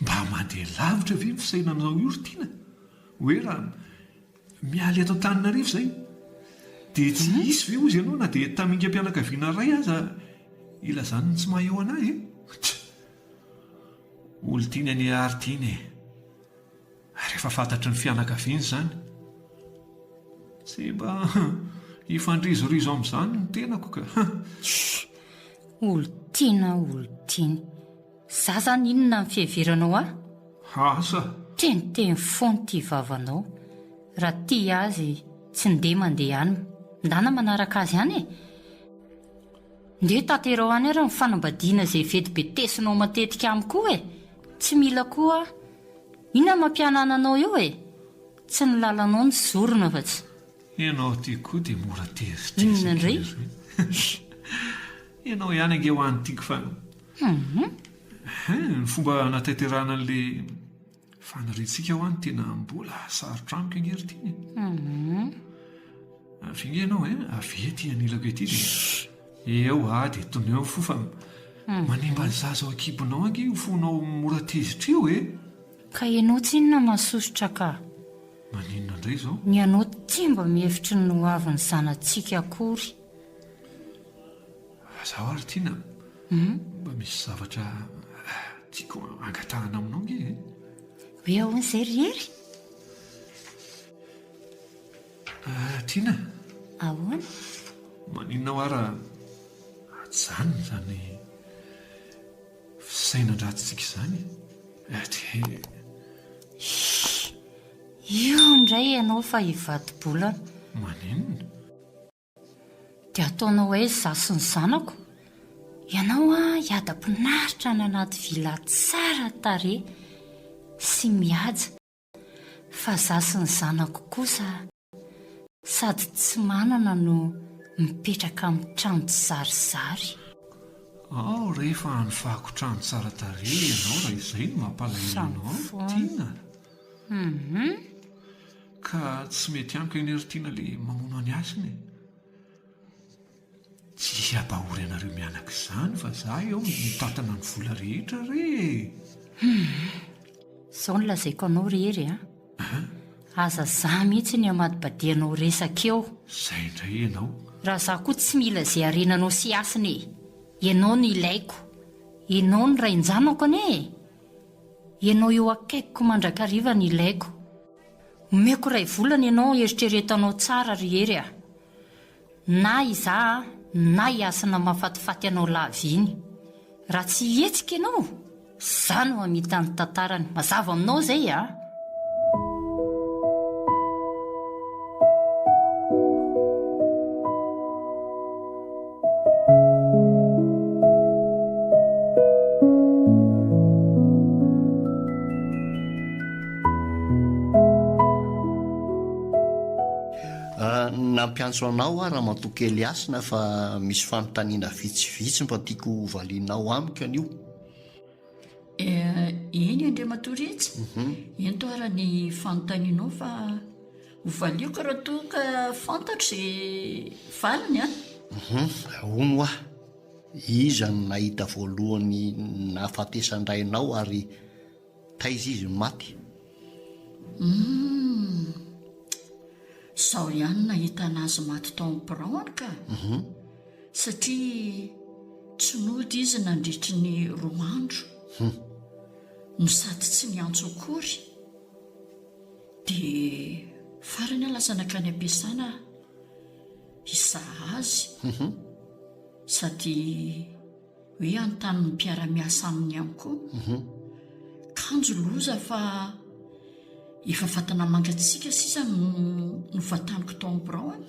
Mba mandeha lavitra ve ny fisainanao io ry Tiana? Hoe raha Miala eto Antananarivo izay dia tsy hisy ve hozy ianao na dia tamingam-pianakaviana iray aza hilazany ny tsy maha eo an'ahy e? Tch! Olon-tiany anie ary tiany e! Ary efa fantatry ny fianakaviany izany. Tsy mba hifandrizorizo amin'izany ny tenako ka. Tch! Olon-tiana, olon-tiany. Za zany inona ny fiheveranao ahy? Asa! Teniteny foana ity vavanao. Raha tia azy tsy ndeha mandeha any. Ndana manaraka azy any e! Ndeha tanterao any ary ny fanambadiana izay vetibetesinao matetika amiko io e! Tsy mila koa aho. Inona no mampihanana anao eo e? Tsy ny lalanao no zorina fa tsy. Ianao ity koa dia mora tezitezitra Inona indray? Ianao ihany ange ho an'ny tiako fa ny fomba hanatanterahana an'ilay faniriantsika hoa no tena mbola sarotra amiko ange ry Tiana e. Avia ange ianao e, avia ety anilako ety dia eo aho dia toneo ny fo fa manimba ny zaza ao an-kibonao ange io fonao mora tezitra io e. Ka ianao tsinona masosotra ka. Maninona indray izao? Ny anao tsy mba mihevitry ny ho avin'ny zanatsika akory. Zaho ary Tiana, mba misy zavatra tiako angatahana aminao ange e. Hoe ahoana izay ry Hery? Tiana. Ahoana? Maninona hoa raha ajanona izany fisainan-dratsintsika izany e? Dia. Hii! Io indray ianao fa hivadi-bolana. Maninona? Dia ataonao aiza izaho sy ny zanako? Ianao an hiadam-pinaritra any anaty villa tsara tarehy sy mihaja fa izaho sy ny zanako kosa sady tsy manana no mipetraka amin'ny trano tsy zarizary. Ao re fa hanofako trano tsara tarehy ianao raha izay no mampalahelo anao Tiana. Hum. Ka tsy mety amiko anie ry Tiana le mamono an'i Hasina e. Tsy hisy hampahory anareo mianaka izany fa za eo mitantana ny vola rehetra re e. Hum. Izao no lazaiko anao ry Hery a. Aza za mihitsy ny amadibadianao resaka eo. Izay indray ianao. Raha za koa tsy mila izay harenanao sy hasina e. Ianao no ilaiko. Ianao no rain-janako anie e. Ianao eo akaikiko mandrakariva no ilaiko. Omeko iray volana ianao eritreretanao tsara ry Hery a! Na izaho na i Hasina mahafatifaty anao lava iny. Raha tsy hihetsika ianao, izaho no hamita ny tantarany. Mazava aminao izay a! Nampiantso anao aho Ramatoa Kely Hasina fa misy fanontaniana vitsivitsy mba tiako ho valianao amiko anio. Eny Andriamatoa Rija, ento ara ny fanontanianao fa Ho valiako raha toa ka fantatro izay valiny an! Hum, hono hoa, iza no nahita voalohany nahafatesan-drainao ary taiza izy no maty? Hum, izaho ihany no nahita an'azy maty tao amin'ny biraony ka! Satria tsy nody izy nandritry ny roa andro, no sady tsy niantso akory. Dia farany aho lasa nankany am-piasana hizaha azy sady hoe hanontany ny mpiara-miasa aminy ihany koa. Kanjo loza fa efa vatana mangatsiaka sisa no novantaniko tao amin'ny birao an.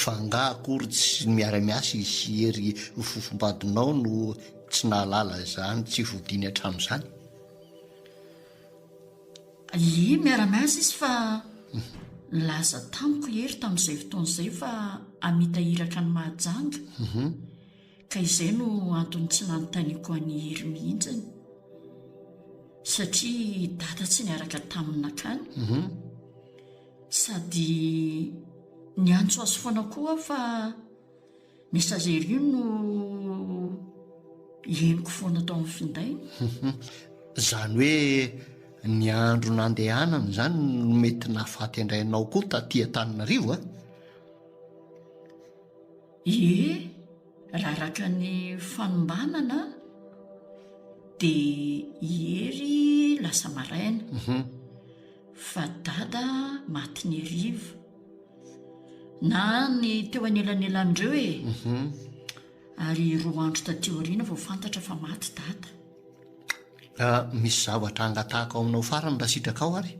Fa angaha akory tsy miara-miasa izy sy Hery fofombadinao no tsy nahalala izany tsy fodiany hatramin'izany? Ie, miara-miasa izy fa nilaza tamiko i Hery tamin'izay fotoana izay fa hamita iraka any Mahajanga. Ka izay no antony tsy nanontaniako an'i Hery mihitsiny. Satria i Dada tsy niaraka taminy nankany. Sady niantso azy foana koa aho fa Messagerie no henoko foana tao amin'ny findainy. Izany hoe ny andro nandehanana izany no mety nahafaty an-drainao koa taty Antananarivo a? Ie, raha araka ny fanombanana dia i Hery lasa maraina fa Dada maty ny hariva. Na ny teo anelanelan'ireo e! Ary roa andro taty aoriana vao fantatra fa maty Dada. Ah, misy zavatra angatahako aminao farany raha sitrakao ary.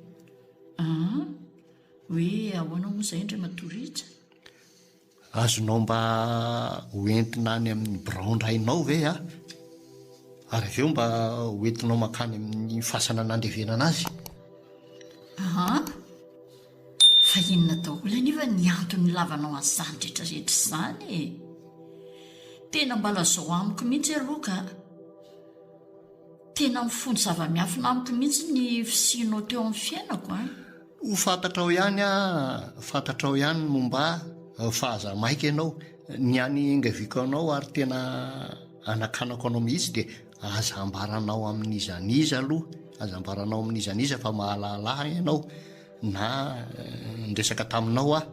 Ah, hoe ahoana moa izay Andriamatoa Rija? Azonao mba ho entina any amin'ny biraon-drainao ve aho? Ary avy eo mba ho entinao mankany amin'ny fasana nandevenana azy? Aa! Fa inona daholo anefa ny antony nilavanao an'izany rehetra rehetra izany e? Tena mba lazao amiko mihitsy aloha ka! Tena mifono zava-miafina amiko mihitsy ny fisianao teo amin'ny fiainako an! Ho fantatrao ihany aho, fantatrao ihany ny momba ahy, fa aza maika ianao. Ny hany iangaviako anao ary tena anakanako anao mihitsy dia aza ambaranao amin'iza n'iza aloha, aza ambaranao amin'iza n'iza fa mahalala ahy ianao na niresaka taminao aho.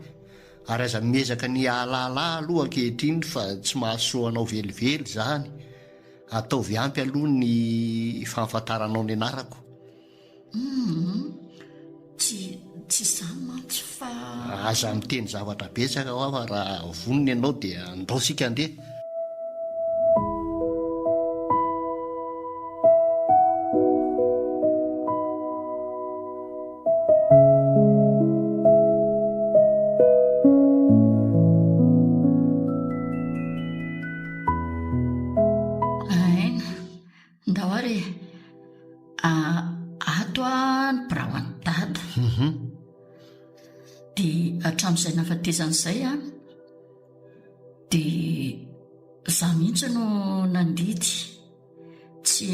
Ary aza miezaka ny hahalala ahy aloha ankehitriny fa tsy mahasoa anao velively izany. Ataovy ampy aloha ny fahafantaranao ny anarako. Humm tsy tsy izany mantsy fa. fa. Aza miteny zavatra betsaka hoa fa raha vonona ianao dia andao isika handeha. Aina, ndao ary e. Ato a ny birao an'i Dada. Mhm. Dia hatramin'izay nahafatesany izay an, dia za mihitsy no nandidy tsy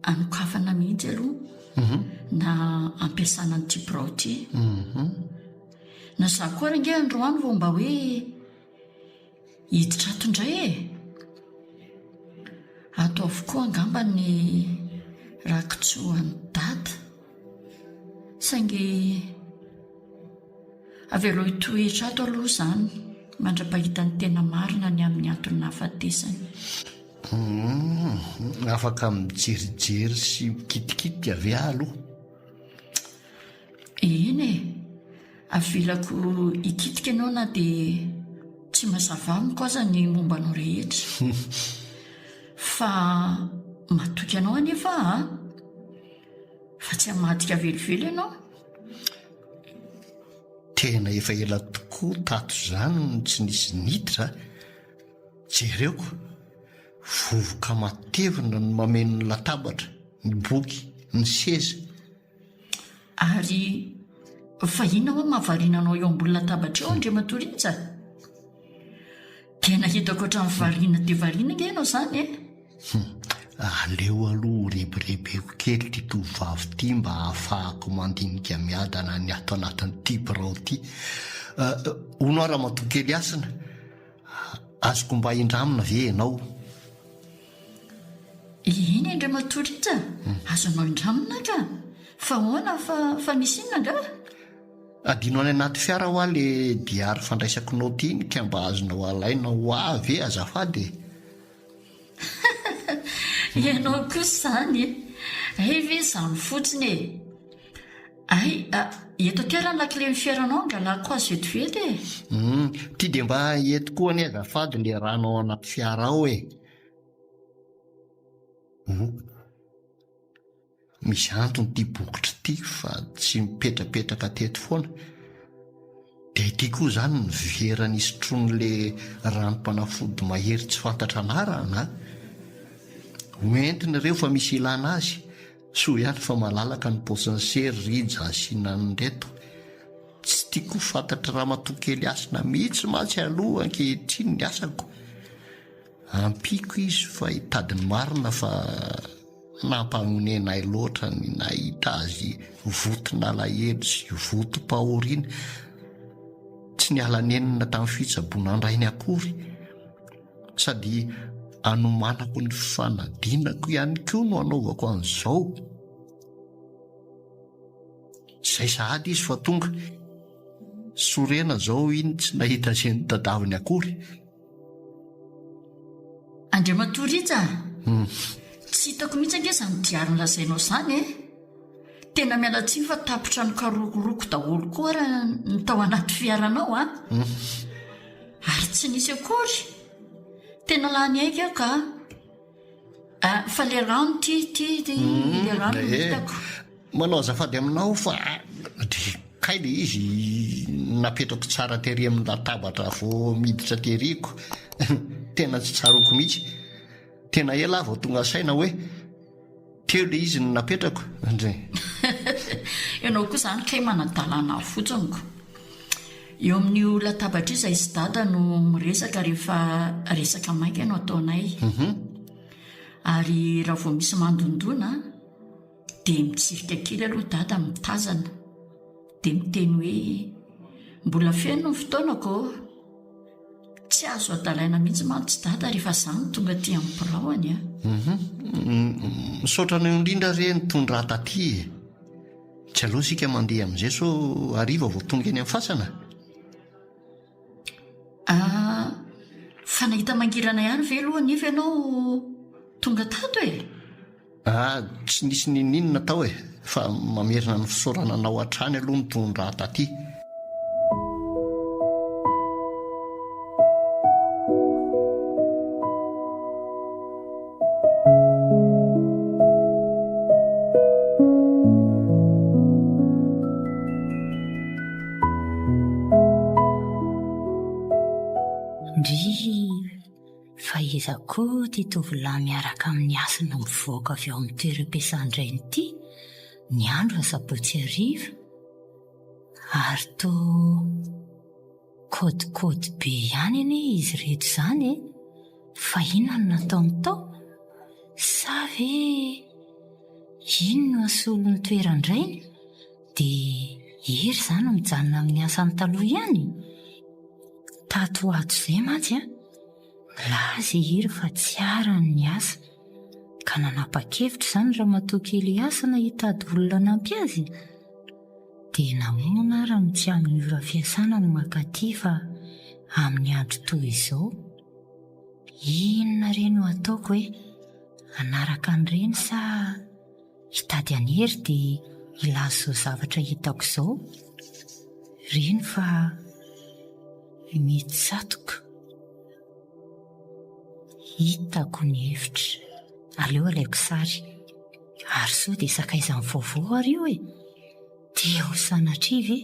hanokafana mihitsy aloha mhm. na ampiasana an'ity birao ity. Mhm. Na za koa ary ange androany vao mba hoe Hiditra ato indray e! Ato avokoa angamba ny rakitsoan'i Dada. Saingy avelao hitoetra ato aloha izany mandra-pahita ny tena marina ny amin'ny antony nahafatesany. Humm, afaka mijerijery sy mikitikitika ve aho aloha? Eny e! Avelako hikitika ianao na dia tsy mazava amiko aza ny momba anao rehetra. Fa matoky anao anefa aho an! Fa tsy hamadika velively ianao. Tena efa ela tokoa tato izany no tsy nisy niditra a! Jereo ko! Vovoka matevina no mameno ny latabatra, ny boky, ny seza. Ary fa inona hoa mahavariana anao eo ambony latabatra eo Andriamatoa Rija? Tena hitako hatramin'ny variana dia variana ange ianao izany e! Hum, aleo aloha ho rebirebeko kely ity tovovavy ity mba hahafahako mandinika miadana ny ato anatin'ity birao ity. Hono aho Ramatoa kely Hasina, azoko mba indramina ve ianao? Eny Andriamatoa Rija, azonao indramina ka! Fa ahoana fa fa misy inona angaha? Adino any anaty fiara hoa le diary fandraisako naoty iny ka mba azonao alaina ho ahy ve azafady e? Ianao kosa izany e! Hay ve izany fotsiny e! Hay, eto aty ary ny lakilen'ny fiaranao angalako azy vetivety e! Hum, ty dia mba eto koa anie azafady le rano ao anaty fiara ao e! Misy antony ity bokotra ity fa tsy mipetrapetraka teto foana. Dia ity koa izany ny vera nisotroan'le ranom-panafody mahery tsy fantatra anarana a! Hoentina ireo fa misy ilana azy. Soa ihany fa malalaka ny paosin'i sery Rija asiana an'ireto. Tsy tiako ho fantatr'i ramatoa kely Hasina mihitsy mantsy aloha ankehitriny ny asako. Ampiako izy fa hitady ny marina fa nampahonena ahy loatra ny nahita azy voton'alahelo sy votom-pahoriana. Tsy niala nenina tamin'ny fitsaboana an-drainy akory. Sady anomanako ny fanadinako ihany koa no anaovako an'izao. Izay sahady izy fa tonga. Sorena izao iny tsy nahita izay notadaviny akory. Andriamatoa Rija a! Tsy hitako mihitsy ange izany diary nolazainao izany e! Tena miala tsiny fa tapitra nokarokoroko daholo koa ary ny tao anaty fiaranao a! Ary tsy nisy akory! Tena lany aika aho ka! Ah, fa le rano ty, ty, ty, le rano no hitako. Manao azafady aminao fa de kay le izy napetrako tsara tery amin'ny latabatra vao miditra tery ko. Tena tsy tsaroako mihitsy. Tena ela aho vao tonga saina hoe teo le izy no napetrako. Ndry. Ianao koa izany kay manadalana ahy fotsiny ko. Eo amin'io latabatra io izahay sy Dada no miresaka rehefa resaka maika no ataonay. Ary raha vao misy mandondona dia mitsirika kely aloha Dada mitazana dia miteny hoe mbola feno ny fotoanako ô! Tsy azo adalaina mihitsy mantsy Dada rehefa za no tonga aty amin'ny biraony a! Misaotra anao indrindra re nitondra ahy taty e! Tsy aleo isika mandeha amin'izay sao hariva vao tonga eny amin'ny fasana? Ah, fa nahita mangirana ihany ve aloha anefa ianao tonga tato e? Ah, tsy nisy n'inon'inona tao e, fa mamerina ny fisaorana anao hatrany aloha nitondra ahy taty. Ndrii, fa iza koa ity tovolahy miaraka amin'ny hasina mivoaka avy ao amin'ny toeram-piasan-drainy ity ny andro asabotsy hariva? Ary toa kôdikôdy be ihany anie izy ireto izany e! Fa inona no nataony tao? Sa ve iny no hasolo ny toeran-drainy? Dia Hery izany mijanona amin'ny asany taloha ihany? Tato ho ato izay mantsy an, nilaza i Hery fa tsy arany ny asa, ka nanapa-kevitra izany ramatoa kely Hasina hitady olona hanampy azy. Dia nahoana ary no tsy amin'ny ora fiasana no mankaty fa amin'ny andro toy izao? Inona re no ataoko e? Hanaraka an'ireny sa hitady an'i Hery dia hilaza izao zavatra hitako izao? Reny fa mitsatoka. Hitako ny hevitra. Aleo alaiko sary. Ary sao dia sakaizan'ny vaovao ary io e! Dia ho sanatria ve?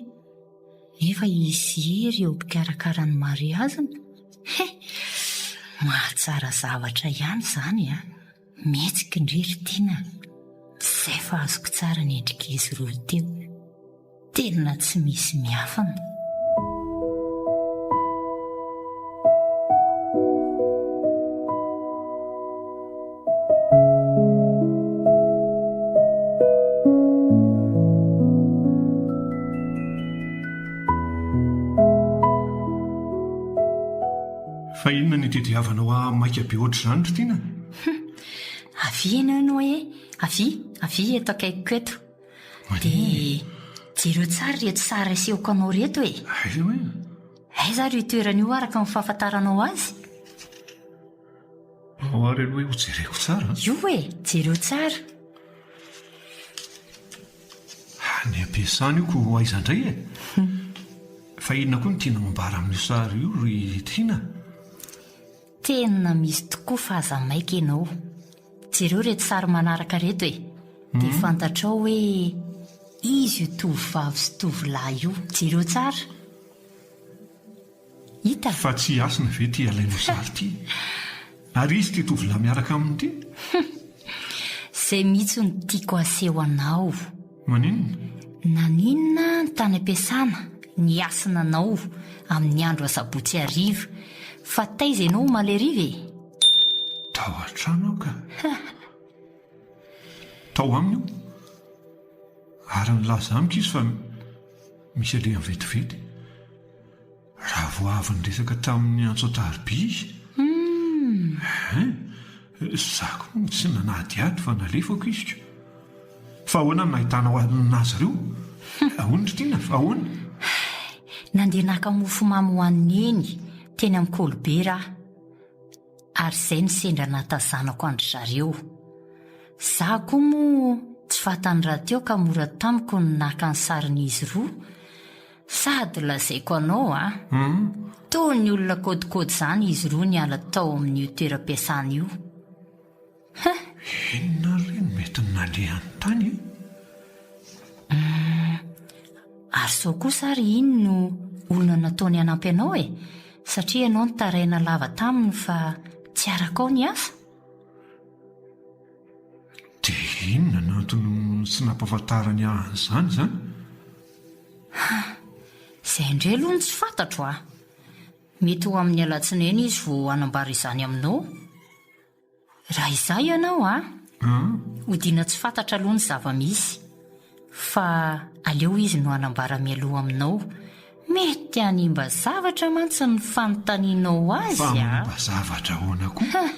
Nefa hisy Hery eo mpikarakara ny mariaziny? He! Mahatsara zavatra ihany izany an! Mihetsika indry ry Tiana a! Izay fa azoko tsara ny endrik'izy roa teo. Tena tsy misy miafina. Fa inona no itediavanao ahy maika be ohatr'izany ry Tiana? Hum! Avia ianao ianao e! Avia, avia eto akaikiko eto. Dia jereo tsara ireto sary asehoko anao ireto e! Aiza hoe? Aiza ary io toerana io araka ny fahafantaranao azy? Ao ary aloha hoe hojereko tsara. Io e! Jereo tsara. Any am-piasana io ko aiza indray e? Fa inona koa no tianao ambara amin'io sary io ry Tiana? Tena misy tokoa fa aza maika ianao. Jereo ireto sary manaraka ireto e! Dia fantatrao hoe iza io tovovavy sy tovolahy io. Jereo tsara. Hita? Fa tsy i Hasina ve ity alainao sary ity? Ary iza ity tovolahy miaraka aminy ity? Izay mihitsy no tiako haseho anao. Maninona? Naninona ny tany am-piasana ny hasina anao amin'ny andro asabotsy hariva fa taiza ianao omaly hariva e? Tao an-trano aho ka. Tao aminy io. Ary nilaza amiko izy fa misy alehany vetivety. Raha vao avy niresaka tamin'ny antso an-tariby izy. Hein, za koa moa tsy nanadihady fa nalefako izy ko. Fa ahoana no nahitanao azy ireo? Ahoana ry Tiana? Fa ahoana? Nandeha naka mofomamy ho an'i Neny teny amin'ny Kolibera aho. Ary izay no sendra nahatazanako an-dry zareo. Izaho koa moa tsy fantany rahateo ka mora tamiko ny naka ny sarin'izy roa. Sady lazaiko anao a! Toa ny olona kôdikôdy izany izy roa niala tao amin'io toeram-piasana io. Huh! Inona re no mety nalehany tany e? Humm, ary sao kosa ary iny no olona nataony hanampy anao e? Satria ianao nitaraina lava taminy fa tsy arakao ny asa? Dia inona no antony tsy nampahafantarany ahy an'izany izany? Huh! Izay indray aloha no tsy fantatro a! Mety ho amin'ny alatsinainy izy vao hanambara izany aminao. Raha izaho ianao a! Hodiana tsy fantatra aloha ny zava-misy. Fa aleo izy no hanambara mialoha aminao. Mety hanimba zavatra mantsy ny fanontanianao azy Fa a! manimba zavatra ahoana koa? Hah!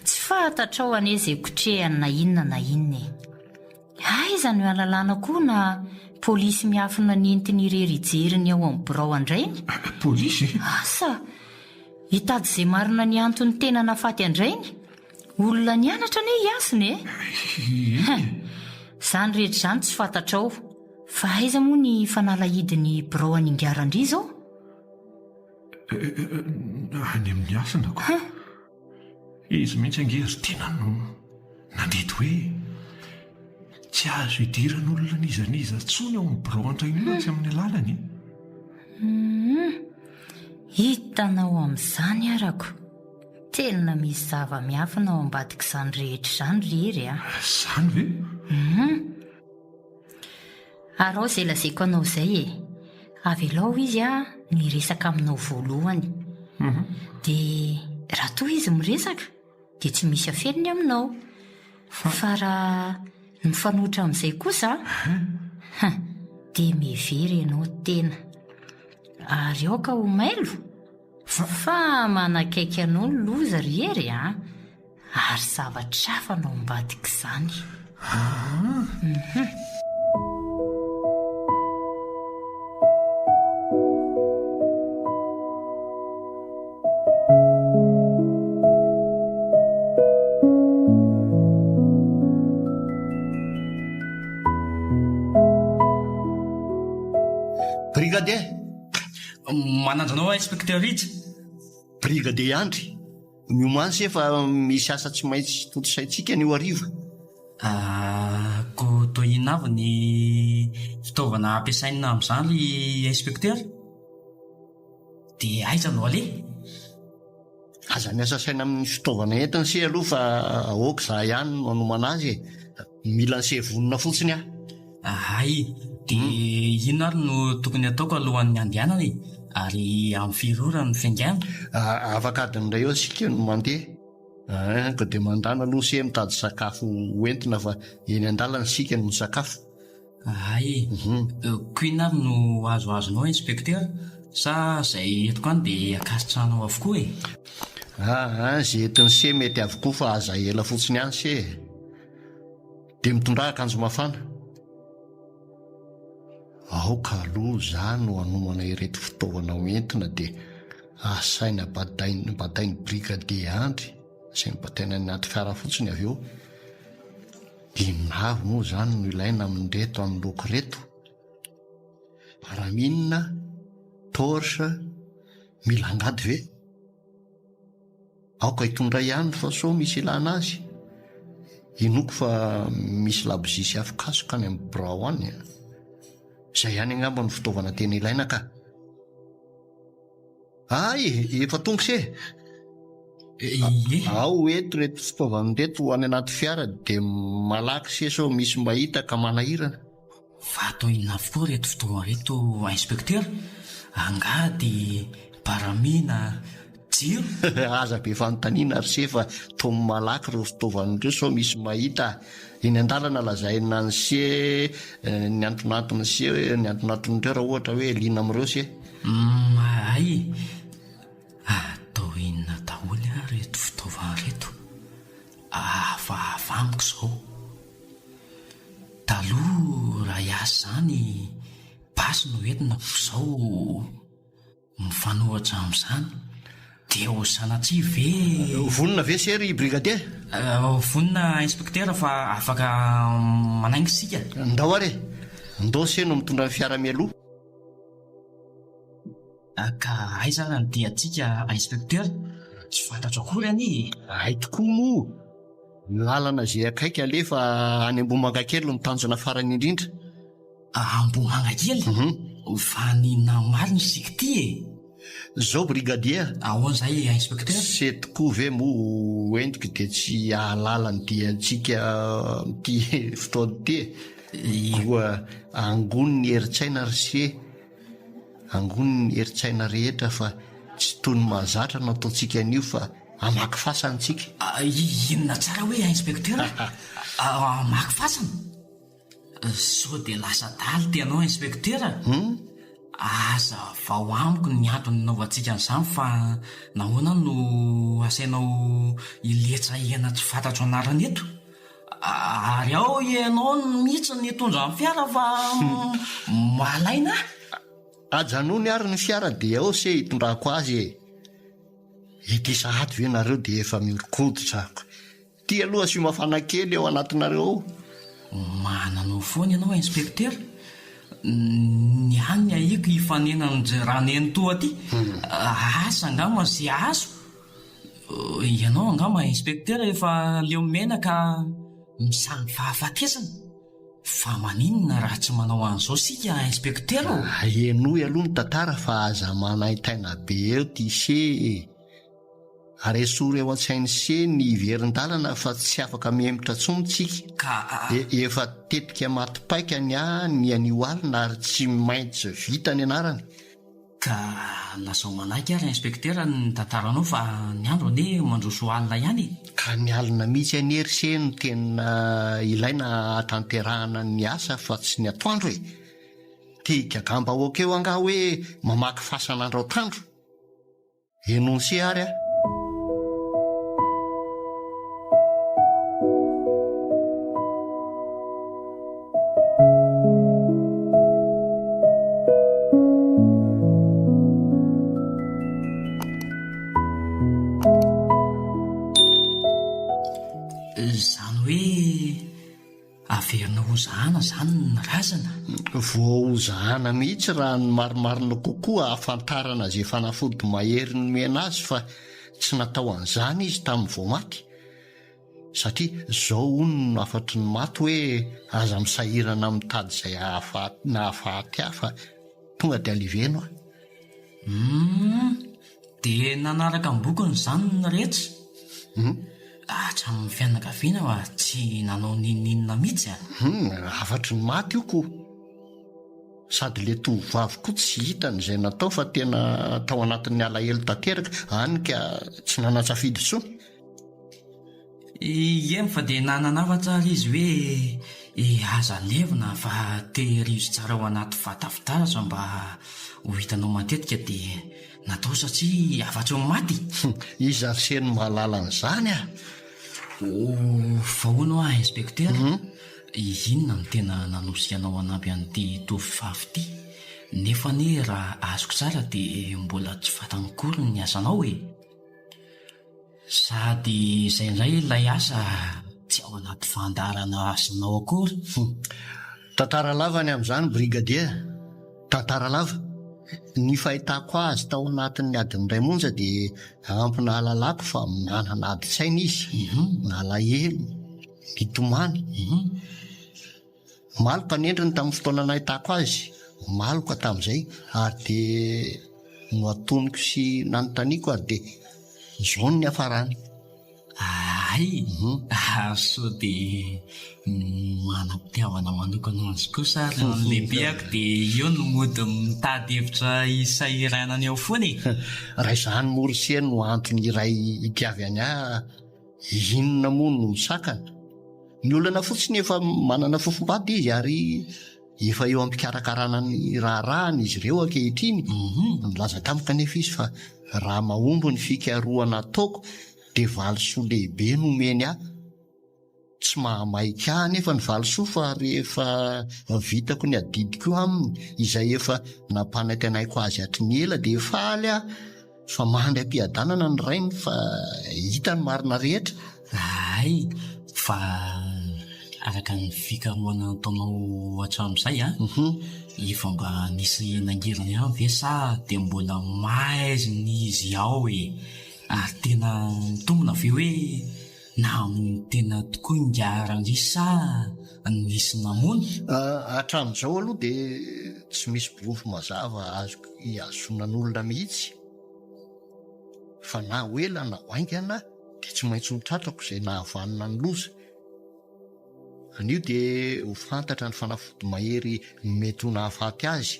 Tsy fantatrao anie izay kotrehany na inona na inona e! Aiza no hialalana koa na polisy miafina nentiny irery hijery ny ao amin'ny birao an-drainy? Polisy? Asa! Hitady izay marina ny antony tena nahafaty an-drainy? Olona nianatra anie i Hasina e! Ie. Izany rehetra izany tsy fantatrao. Fa aiza moa ny fanalahidin'ny birao an'Ingahy Randria izao? Any amin'ny Hasina ko. Izy mihitsy ange ry Tiana no nandidy hoe tsy azo idiran'olona n'iza n'iza intsony ao amin'ny birao an-train'io raha tsy amin'ny alalany e. Hum. Hitanao amin'izany arako. Tena misy zava-miafina ao ambadik'izany rehetra izany ry Hery a! Izany ve? Hum. Ary ao izay lazaiko anao izay e. Avelao izy a no hiresaka aminao voalohany. Dia raha toa izy miresaka dia tsy misy afeniny aminao. Fa raha ny mifanohitra amin'izay kosa a, dia mihevery ianao tena. Ary aoka ho mailo fa manakaiky anao ny loza ry Hery a! Ary zavatra hafa no ambadik'izany. Aa! Brigadier! Manaja anao aho Inspecteur Rija. Brigadier Andry, miomàna se fa misy asa tsy maintsy tontosaintsika anio hariva. Koa toa inona avy ny fitaovana ampiasaina amin'izany ry Inspecteur? Dia aiza no aleha? Aza miasa saina amin'ny fitaovana entiny se aloha fa aoka izaho ihany no hanomana azy e. Mila an'se vonona fotsiny aho. Hay, dia inona ary no tokony hataoko alohan'ny handehanana e? Ary amin'ny firy ora no fiaingàna? Afaka adiny iray eo isika no mandeha. Ein, ka dia mandàna aloha se mitady sakafo hoentina fa eny an-dalana isika no misakafo. Hay, ko inona ary no azoazonao Inspecteur? Sa izay entiko any dia ankasitrahanao avokoa e? Aa, izay entin'i se mety avokoa fa aza ela fotsiny ihany se e! Dia mitondrà akanjo mafana. Aoka aloha za no hanomana ireto fitaovana ho entina dia asaina badain'ny badain'ny brigadier Andry, asainy bataina any anaty fiara fotsiny avy eo. Inona avy moa izany no ilaina amin'ireto anoloako ireto? Paramine, torche, mila angady ve? Aoka hitondra ihany fa sao misy ilana azy. Inoako fa misy labozia sy afokasoka any amin'ny birao any. Izay ihany angamba no fitaovana tena ilaina ka. Hay, efa tonga se. Ie. Ao eto ireto fitaovana ireto any anaty fiara dia malaky se sao misy mahita ka manahirana. Fa atao inona avokoa ireto fitaovana ireto inspecteur? Angady, baramina, jiro? Aza be fanontaniana ry se fa toa malaky ireo fitaovana ireo sao misy mahita. Eny an-dalana lazaina an'i se ny antonanton'i se ny antonanton'ireo raha ohatra hoe liana amin'ireo se. Humm hay e! Atao inona daholo ary ireto fitaovana ireto? Hafahafa amiko izao. Taloha raha hiasa izany basy no entina fa izao mifanohitra amin'izany dia ho sanatria ve. Vonona ve se ry brigadier? Vonona inspecteur fa afaka manainga isika. Ndao ary e! Ndao se no mitondra ny fiara mialoha. Ka aiza ary ny diantsika inspecteur? Tsy fantatro akory anie e! Hay tokoa moa! Ny lalana izay akaiky alefa any Ambohimangakely no tanjona farany indrindra. Ambohimangakely? Fa ny namaly ny isika ity e! Zao brigadier. Ahoana izay inspecteur? Se tokoa ve moa ho entiko dia tsy hahalala ny diantsika amin'ity fotoana ity e! Koa angony ny herin-tsaina ry se. Angony ny herin-tsaina rehetra fa tsy toy ny mahazatra no ataontsika anio fa hamaky fasana isika. Inona tsara hoe inspecteur? Hamaky fasana? Sao dia lasa adala ity ianao inspecteur? Hazavao amiko ny antony nanaovantsika an'izany fa nahoana aho no asainao hiletsa hena tsy fantatro anarana eto? Ary ao ianao mihitsy nitondra ny fiara fa malaina ahy. Ajanony ary ny fiara dia ao se hitondrako azy e! Ety sahady ve nareo dia efa mihoron-koditra ako. Ty aloha asio mafana kely ao anatinareo ao. Mananao foana ianao inspecteur. Ny ahy ny ahiako hifanena amin-dry Ranenitoa aty. Asa angamba ze azo. Ianao angamba inspecteur efa leo menaka misangy fahafatesana. Fa maninona raha tsy manao an'izao isika inspecteur ô? Henoy aloha ny tantara fa aza manaintaina be eo ty se e! Ary esory ao an-tsain'i se ny hiverin-dalana fa tsy afaka mihemotra tsony tsika. Ka. Efa tetika maty paika ny ahy ny anio alina ary tsy maintsy vita ny anarany. Ka lazao manaiky ary inspecteur ny tantaranao fa ny andro anie mandroso alina ihany e! Ka ny alina mihitsy anie ry se no tena ilaina hahatanterahana ny asa fa tsy ny atoandro e! Te higagam-bahoaka eo angaha hoe mamaky fasana andro atoandro? Énoncé ary aho. Izany hoe Averina hozahana izany ny razana? Voahozahana mihitsy raha ny marimarina kokoa ahafantarana izay fanafody mahery nomena azy fa tsy natao an'izany izy tamin'ny vao maty. Satria izao hono no hafatry ny maty hoe aza misahirana mitady izay nahafaty ahy fa tonga dia aliveno aho. Humm! Dia nanaraka am-bokony izany ny rehetra? Humm! Hatramin'ny fianakaviana fa tsy nanao n'inon'inona mihitsy a! Humm! Hafatry ny maty io ko! Sady ilay tovovavy koa tsy hitany izay natao fa tena tao anatin'ny alahelo tanteraka, hany ka tsy nanan-tsafidy intsony. Eny fa dia nananavatra ary izy hoe e aza alevina fa tehirizo tsara ao anaty vata fitaratra mba ho hitanao matetika dia natao satria afa-tsy ho maty. Iza ry se no mahalala an'izany a? Oh, fa hono hoa inspecteur, inona no tena nanosika anao hanampy an'ity tovovavy ity? Nefa anie raha azoko tsara dia mbola tsy fantany akory ny asanao e! Sady izay indray ilay asa tsy ao anaty fandaharana asanao akory. Tantara lava ny amin'izany Brigadier, tantara lava. Ny fahitako azy tao anatin'ny adiny iray monja dia ampy nahalalako fa manana adin-tsaina izy, nalahelo, nitomany. Maloka ny endriny tamin'ny fotoana nahitako azy, maloka tamin'izay ary dia nohatoniko sy nanontaniako ary dia izao no niafarany. Hay! Ary sao dia manam-pitiavana manokana azy kosa ary ny lehibeko dia eo no mody mitady hevitra hisahiranany ao foana e! Raha izany moa ry se no antony iray itiavany ahy, inona moa no misakana? Ny olana fotsiny efa manana fofombady izy ary efa eo am-pikarakarana ny raharahany izy ireo ankehitriny. Nilaza tamiko anefa izy fa raha mahomby ny fikarohana ataoko dia valisoa lehibe no omeny ahy. Tsy mahamaika ahy anefa ny valisoa fa rehefa vitako ny adidiko aminy izay efa nampanantenaiko azy hatry ny ela dia faly aho. Fa mandry am-piadanana ny rainy fa hita ny marina rehetra. Hay, fa araka ny fikarohana nataonao hatramin'izay an, efa mba nisy nangirana ihany ve sa dia mbola maizina izy ao e? Ary tena mitombina ve hoe namono tena tokoa ingahy Randria sa nisy namono? Hatramin'izao aloha dia tsy misy porofo mazava azoko ihazonan'olona mihitsy fa na ho ela na ho haingana dia tsy maintsy ho tratrako izay nahavanona ny loza. Anio dia ho fantatra ny fanafody mahery mety ho nahafaty azy.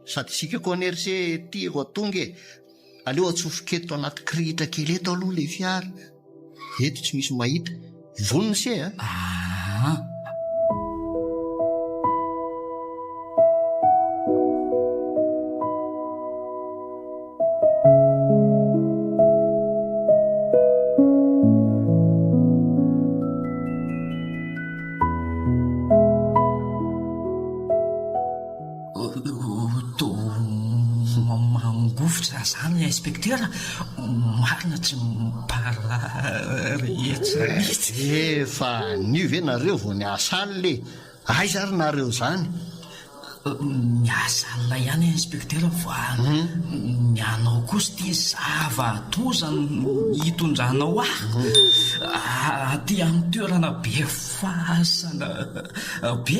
Sady isika koa anie ry se tiako tonga e! Aleo atsofoka eto anaty kirihitra kely eto aloha ilay fiara. Eto tsy misy mahita. Vonona se a! Aa! Toa mangovitra zany ilay inspecteur, marina tsy mi-parle rehetra mihitsy. Efa anio ve nareo vao niasa alina e? Aiza ary nareo zany? Miasa alina ihany inspecteur fa ny anao kosa ity zava-doza no hitondranao ahy aty amin'ny toerana be fasana be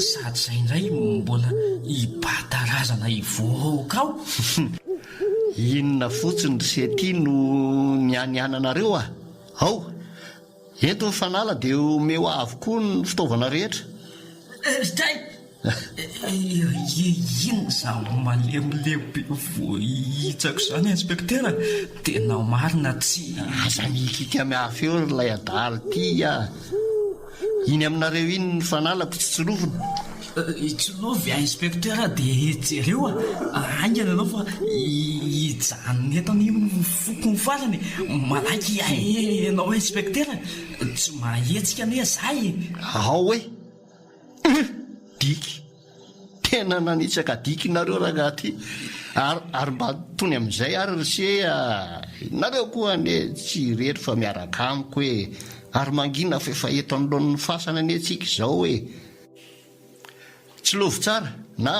sady izay indray mbola hibata razana hivoaka ao. Inona fotsiny ry se ty no nianiananareo a! Ao! Ento ny fanala dia omeo ahy avokoa ny fitaovana rehetra. Ry Inona izany malemilemy be voahitsako izany inspecteur a! Tena marina tsy. Aza mihikiaka mafy eo ry ilay adala ity a! Iny aminareo iny ny fanalako tsy tsilovina. Tsilovy a inspecteur dia jereo a! Haingana ianao fa hijanona eto anie ny foko ny farany e! Malaky ianao inspecteur tsy mahetsika anie za e! Ao e! Hum! Diky! Tena nanitsaka diky nareo rangaha ty! Ary ary mba tony amin'izay ary ry se a! Nareo koa anie tsy irery fa miaraka amiko e! Ary mangina fa efa eto anoloan'ny fasana anie tsika izao e! Tsilovy tsara na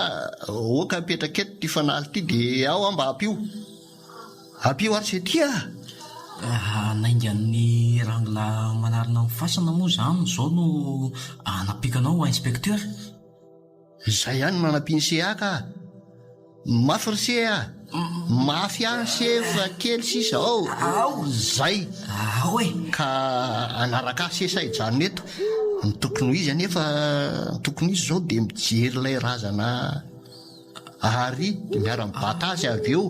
ok apetraka eto ty fanala ity de ao aho mba ampio! Ampio ary se ty a! Hanainga ny rangilahy manarina ny fasana moa izany izao no hanampiako anao inspecteur? Izay ihany no hanampian'i se ahy ka! Mafy ry se a! Mafy ihany se fa kely sisa ao! Zay! Ao e! Ka hanaraka ahy se sa hijanona eto? Ny tokony ho izy anefa, ny tokony ho izy izao dia mijery ilay razana ary dia miara-mibata azy avy eo.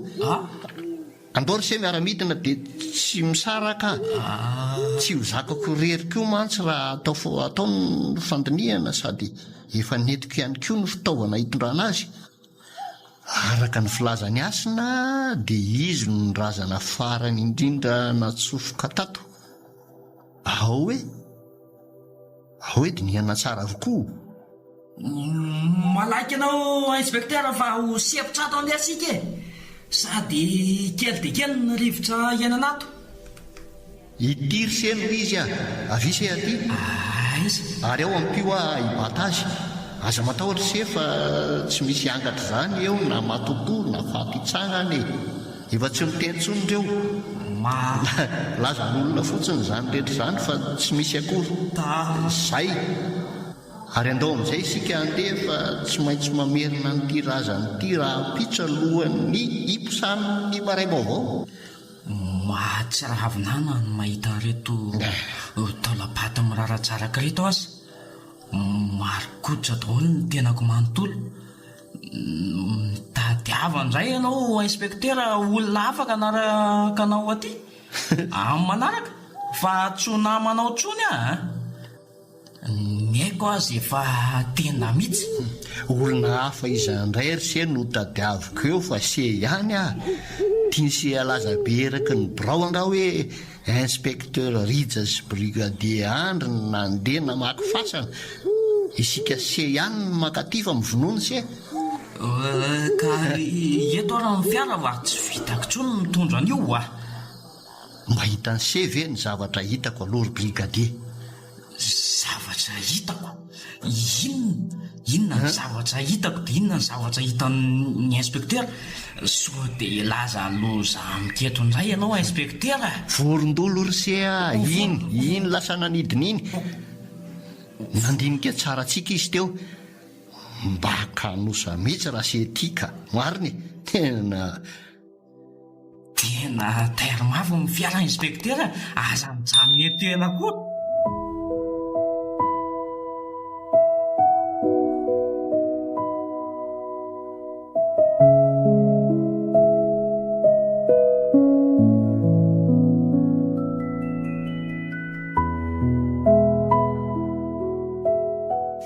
Andao ry se miara-midina dia tsy misaraka a! Tsy ho zakako irery koa mantsy raha atao atao ny fandinihana sady efa nentiko ihany koa ny fitaovana hitondrana azy. Araka ny filazan'i Hasina dia izy no razana farany indrindra natsofoka tato. Ao hoe? Ao hoe dinihana tsara avokoa. Malaky anao inspecteur fa ho sempotra ato anie isika e! Sady kely dia kely ny rivotra iainana ato. Ity ry se no izy a! Avia se aty! Aiza? Ary ao ampio aho hibata azy. Aza matahotra se fa tsy misy angatra izany eo na matotoa na faty hitsangana e! Efa tsy miteny intsony ireo. Ma. Lazan'olona fotsiny izany rehetra izany fa tsy misy akory. Ta. Zay. Ary andao amin'izay isika handeha fa tsy maintsy mamerina an'ity razana ity rahampitso alohan'ny hiposahan'ny maraim-baovao. Mahatsiravina ahy ny mahita an'ireto taolam-paty miraradraraka ireto aza. Marikoditra daholo ny tenako manontolo. Mitadiava indray ianao inspecteur olona hafa hanaraka anao aty amin'ny manaraka fa tsy ho namanao intsony aho a! Ny aiko aza efa tena mitsy. Olona hafa iza indray ry se no tadiaviko eo fa se ihany ah! Tian'i se halaza be eraky ny birao angaha hoe inspecteur Rija sy brigadier Andry no nandeha namaky fasana? Isika se ihany no mankaty fa mivonoa ny se. Ka eto ary ny fiara fa tsy vitako intsony ny mitondra an'io ah! Mba hitan'i se ve ny zavatra hitako aloha ry brigadier? Zavatra hitako? Inona? Inona ny zavatra hitako dia inona ny zavatra hitan'ny inspecteur? Sao dia hilaza loza amiko eto indray ianao inspecteur a! Vorondolo ry se a! Iny, iny lasa nanidina iny. Nandinika tsara antsika izy teo. Mba kanosa mihitsy raha se ty ka! Marina e! Tena. Tena tairo mafy ny fiara inspecteur a! Aza mijanona eto ela koa!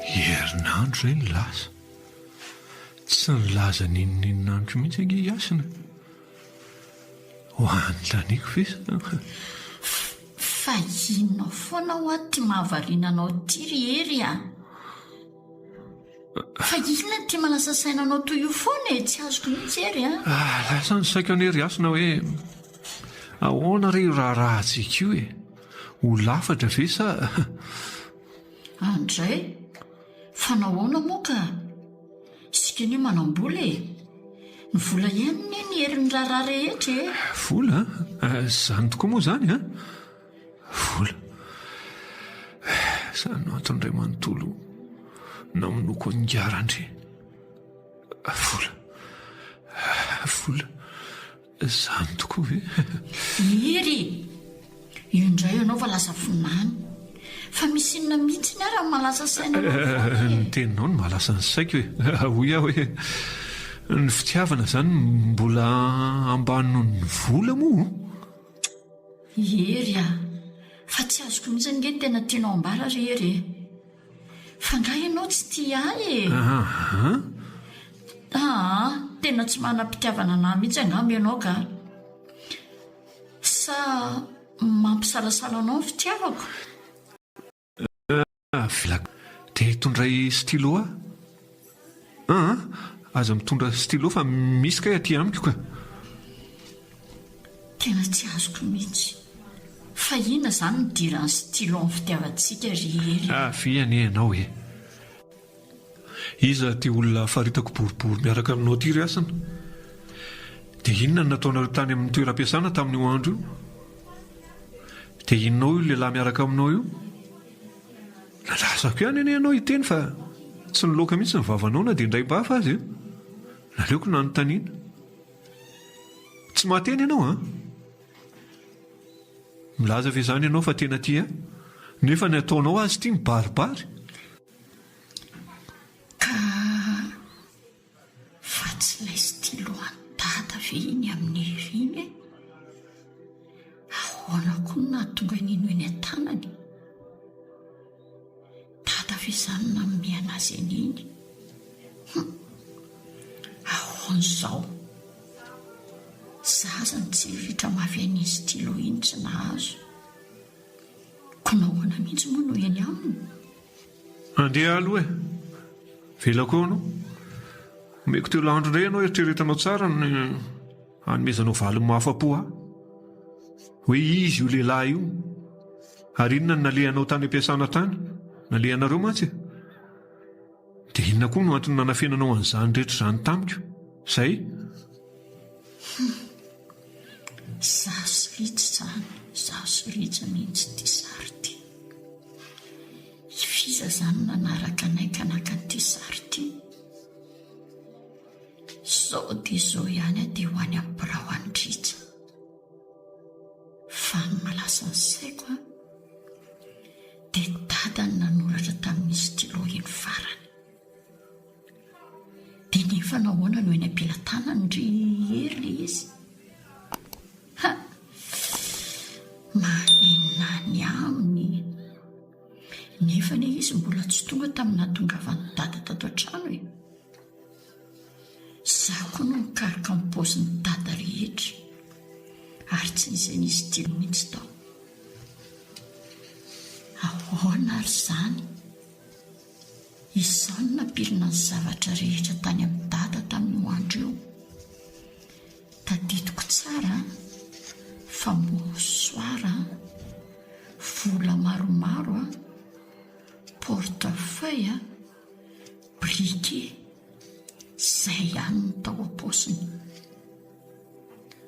Herinandro izay no lasa. Tsy nilaza n'inon'inona amiko mihitsy ange i Hasina. Ho anontaniako ve sa? Fa inona foana hoa ity mahavariana anao ity ry Hery a? Fa inona ity manasa saina anao toy io foana e? Tsy azoko mihitsy Hery a! Ah, lasa ny saiko anie ry Hasina hoe ahoana re io raharahantsika io e? Ho lafatra ve sa? Andray, fa nahoana moa ka? Tsika anie manam-bola e! Ny vola ihany anie ny herin'ny raharaha rehetra e! Vola? Izany tokoa moa izany an! Vola. Izany no antony iray manontolo namonoako an'i Randria. Vola. Vola. Izany tokoa ve? Hery! Io indray ianao fa lasa vinany. Fa misy inona mihitsy ary ny mahalasa saina anao foana e? Ny teninao no mahalasa ny saiko e. Hoy aho hoe ny fitiavana izany mbola ambany noho ny vola moa? Hery a! Fa tsy azoko mihitsy ange ny tena tianao ambara ry Hery e! Fa angaha ianao tsy tia ahy e? Aa! Aa! Tena tsy manam-pitiavana anà mihitsy angamba ianao ka! Sa mampisalasala anao ny fitiavako? Avela dia itondray stylo aho. Aa! Aza mitondra stylo fa misy kay aty amiko ka. Tena tsy azoko mihitsy. Fa inona izany no idiran'ny stylo amin'ny fitiavantsika ry Hery a? Avia anie ianao e! Iza ity olona faritako boribory miaraka aminao ity ry Hasina? Dia inona no nataonareo tany amin'ny toeram-piasana tamin'io andro io? Dia inona ao io lehilahy miaraka aminao io? Nandrasako ihany anie ianao hiteny fa tsy niloaka mihitsy ny vavanao na dia indraim-bava aza e! Naleoko nanontaniana. Tsy mahateny ianao an! Milaza ve izany ianao fa tena tia ahy? Nefa ny ataonao azy ity mibaribary. Ka fa tsy ilay stylo an'i Dada ve iny amin'i Hery iny e? Ahoana koa no nahatonga an'iny ho eny an-tanany? Dada ve izany no nanome an'azy an'iny? Hum! Ahoana izao? Za aza nitsiriritra mafy an'iny stylo iny tsy nahazo. Koa nahoana mihitsy moa no eny aminy? Andeha aloha e! Velako eo anao. Omeko telo andro indray ianao eritreretanao tsara ny hanomezanao valiny mahafa-po ahy. Hoe iza io lehilahy io? Ary inona no nalehanao tany am-piasana tany? Nalehanareo mantsy e! Dia inona koa no antony nanafenanao an'izany rehetra izany tamiko? Izay? Hum! Izaho sy Rija izany, izaho sy Rija mihitsy ity sary ity. I Fiza izany no nanaraka anay ka naka an'ity sary ity. Izao dia izao ihany aho dia ho any amin'ny birao any Rija. Fa ny mahalasa ny saiko an, dia dada no nanoratra tamin'ny stylo iny farany. Dia nefa nahoana no eny am-pelatanany ry Hery ilay izy? Ha! Manenina ny aminy. Nefa anie izy mbola tsy tonga tamin'ny nahatongavan'i dada tato an-trano e. Izaho koa no nikaroka ny paozin'i dada rehetra ary tsy nisy an'izy ity mihitsy tao. Ahoana ary izany? Izaho no nampirina ny zavatra rehetra tany amin'i dada tamin'io andro io. Tadidiko tsara fa mouchoir, vola maromaro, porte-feuille, Briquet, izay ihany no tao am-paosiny.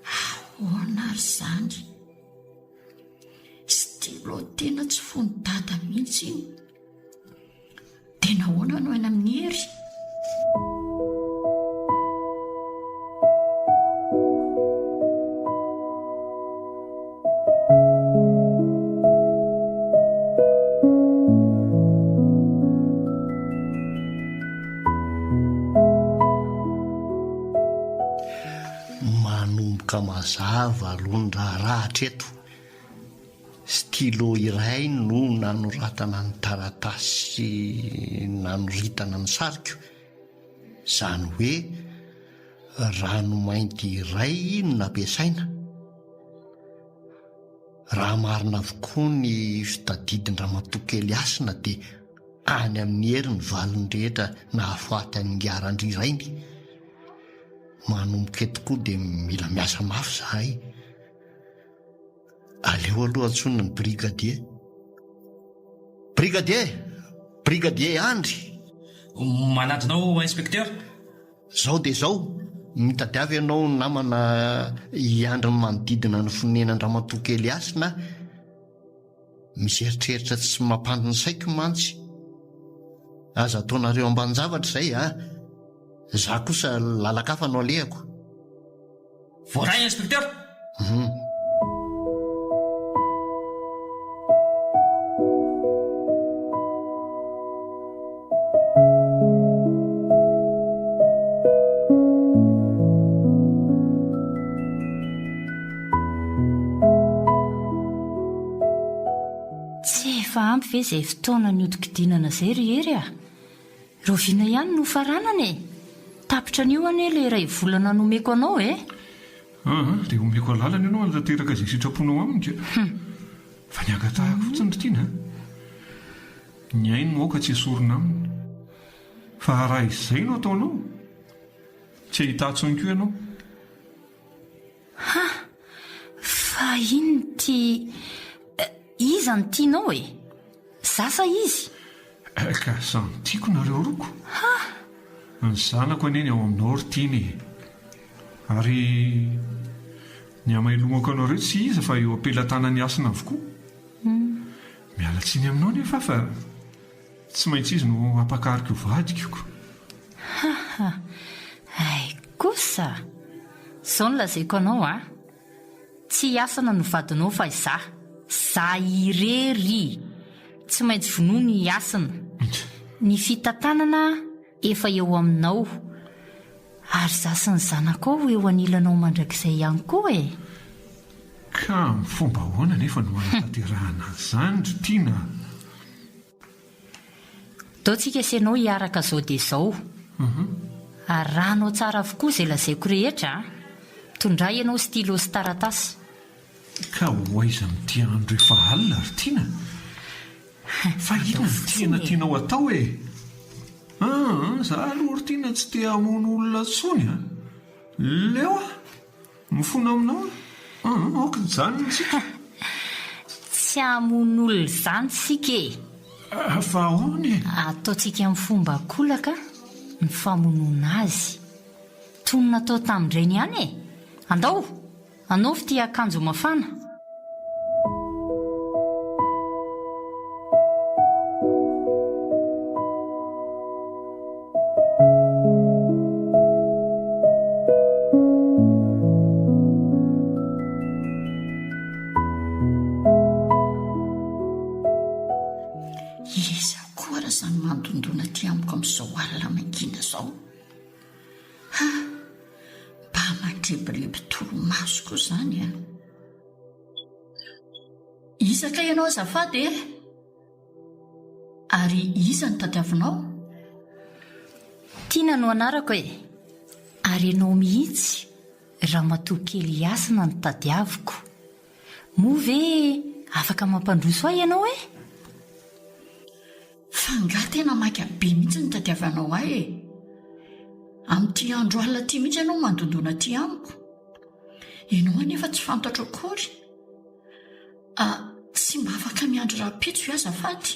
Ahoana ary izany? Stylo tena tsy fon'i Dada mihitsy iny. Dia nahoana no any amin'i Hery? Manomboka mazava aloha ny raharaha hatreto. Stylo iray no nanoratana ny taratasy nanoritana ny sariko. Izany hoe ranomainty iray no nampiasaina. Raha marina avokoa ny fitadidin-dRamatoa kely Hasina dia any amin'ny hery ny valiny rehetra nahafaty an'ingahy Randria rainy. Manomboka eto koa dia mila miasa mafy izahay. Aleo aloha antsoina ny brigadier. Brigadier! Brigadier Andry! Manadina ao inspecteur. Zao dia zao, mitadiava ianao namana hiandry ny manodidina ny fonenan-dramatoa kely Hasina a! Misy eritreritra tsy mampandry ny saiko mantsy. Aza ataonareo ambanin-javatra izay a! Za kosa lalan-kafa no alehako. Voaray inspecteur! Hum. Tsy efa ampy ve izay fotoana nihodinkodinana izay ry Hery a? Rahoviana ihany no hofaranana e? Tapitra anio anie ilay iray volana nomeko anao e! Aa, dia omeko alalana ianao hanatanteraka izay sitraponao aminy ka. Fa ny angatahako fotsiny ry Tiana a! Ny ainy no aoka tsy esorina aminy. Fa raha izay no ataonao, tsy hahita intsony koa ianao. Ha! Fa inona ity. Iza no tianao e? Za sa izy? Ka samy tiako nareo roa ko. Ha! Ny zanako anie ny ao aminao ry Tiana e. Ary ny hamailomako anareo tsy iza fa eo am-pelatanan'i Hasina avokoa. Miala tsiny aminao nefa aho fa. Tsy maintsy izy no hampakariko ho vadiko ko. Haha, hay kosa! Izao no lazaiko anao a! Tsy i Hasana no vadinao fa izaho. Za irery! Tsy maintsy vonoina i Hasina. Ny fitantanana efa eo aminao. Ary za sy ny zanakao ho eo anilanao mandrakizay ihany koa e! Ka amin'ny fomba ahoana anefa no hanatanterahana an'izany ry Tiana a? Ndao tsika sy ianao hiaraka zao dia zao. Arahanao tsara avokoa izay lazaiko rehetra a! Tondray ianao stylo sy taratasy. Ka ho aiza amin'ity andro efa alina ry Tiana? Fa inona no tena tianao atao e? Aa, za aloha ry Tiana tsy te hamono olona intsony a! Leo aho! Mifona aminao aho. Aa, aoka hijanona isika. Tsy hamono olona izany isika e! Fa ahoana e? Ataontsika amin'ny fomba ankolaka ny famonoana azy. Toy ny natao tamin-drainy ihany e! Andao! Anaovy ity akanjo mafana. Iza koa ary izany mandondona aty amiko amin'izao alina mangina izao? Ha! Mba mandrebireby torimaso koa izany an! Iza kay ianao azafady e? Ary iza no tadiavinao? Tiana no anarako e! Ary ianao mihitsy ramatoa kely Hasina no tadiaviko. Moa ve afaka mampandroso ahy ianao e? Fa angaha tena maika be mihitsy no tadiavanao ahy e? Amin'ity andro alina ity mihitsy ianao mandondona aty amiko. Ianao anefa tsy fantatro akory. Ah, tsy mba afaka miandry rahampitso ve azafady?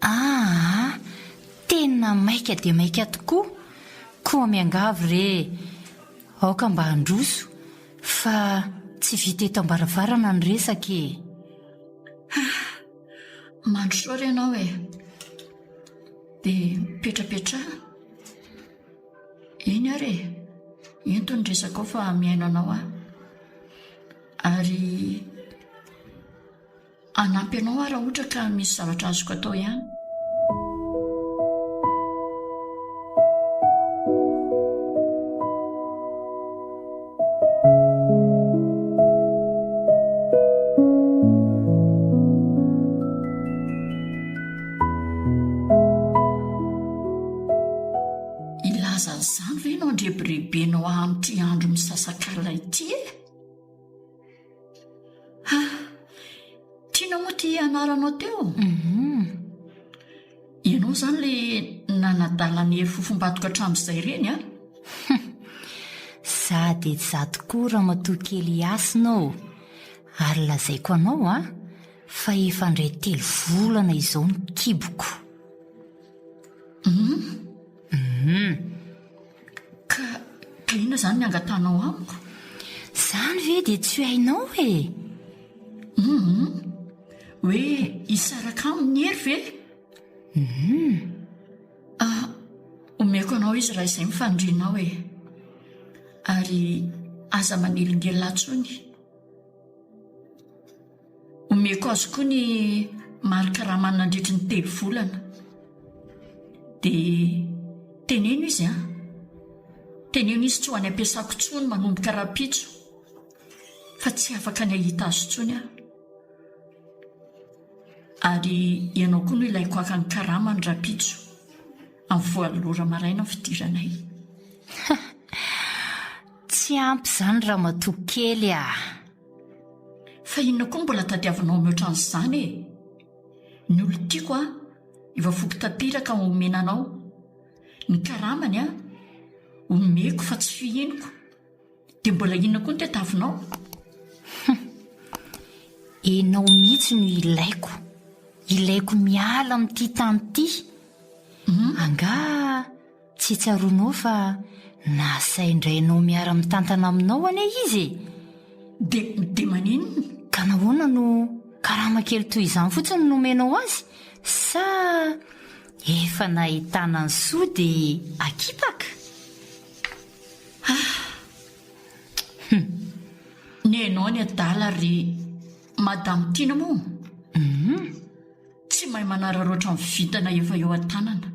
Aa, tena maika dia maika tokoa, koa miangavy re, aoka mba handroso fa tsy vita eto am-baravarana ny resaka e. Ah, mandrosoa re ianao e. Dia mipetrapetraha. Eny ary e, ento ny resakao fa mihaino anao aho. Ary hanampy anao aho raha ohatra ka misy zavatra azoko atao ihany. Hilaza an'izany ve ianao andrebirebenao ahy amin'ity andro misasak'alina ity e? Ha! Tiana moa ity anaranao teo? Mhm. Ianao izany ilay nanadala ny hery fofombadiko hatramin'izay ireny an? Za dia za tokoa ramatoa kely Hasina ô! Ary lazaiko anao an, fa efa indray telo volana izao ny kiboko. Hum? Hum. inona izany ny angatahanao amiko? Izany ve dia tsy hainao e? Hum. Hoe hisaraka aminy Hery ve? Hum. Ah, omeko anao izy raha izay ny fanirianao e. Ary aza manelingelina ahy intsony. Omeko azy koa ny mari-karamany nandritry ny telo volana. Dia teneno izy an! Teneno izy tsy ho any am-piasako intsony manomboka rahampitso fa tsy afaka ny hahita azy intsony aho. Ary ianao koa no ilaiko haka ny karamany rahampitso amin'ny voalo ora maraina ny fidiranay. Tsy ampy izany ramatoa kely ah! Fa inona koa no mbola tadiavinao mihoatra an'izany e? Ny olon-tiako an, efa voky tanteraka omena anao. Ny karamany an, omeko fa tsy fihiniko. Dia mbola inona koa no tadiavinao? Hum! Enao mihitsy no ilaiko. Ilaiko miala amin'ity tany ity. Angaha Tsy tsaroanao fa nasain-drainao miara-mitantana aminao anie izy e! Dia, dia maninona? Ka nahoana no karama kely toy izany fotsiny no omenao azy? Sa efa nahitana ny soa dia akipaka? Ah! Hum! Nenao ny adala ry Madame Tiana moa? Hum! Tsy mahay manararaotra ny vintana efa eo an-tanana.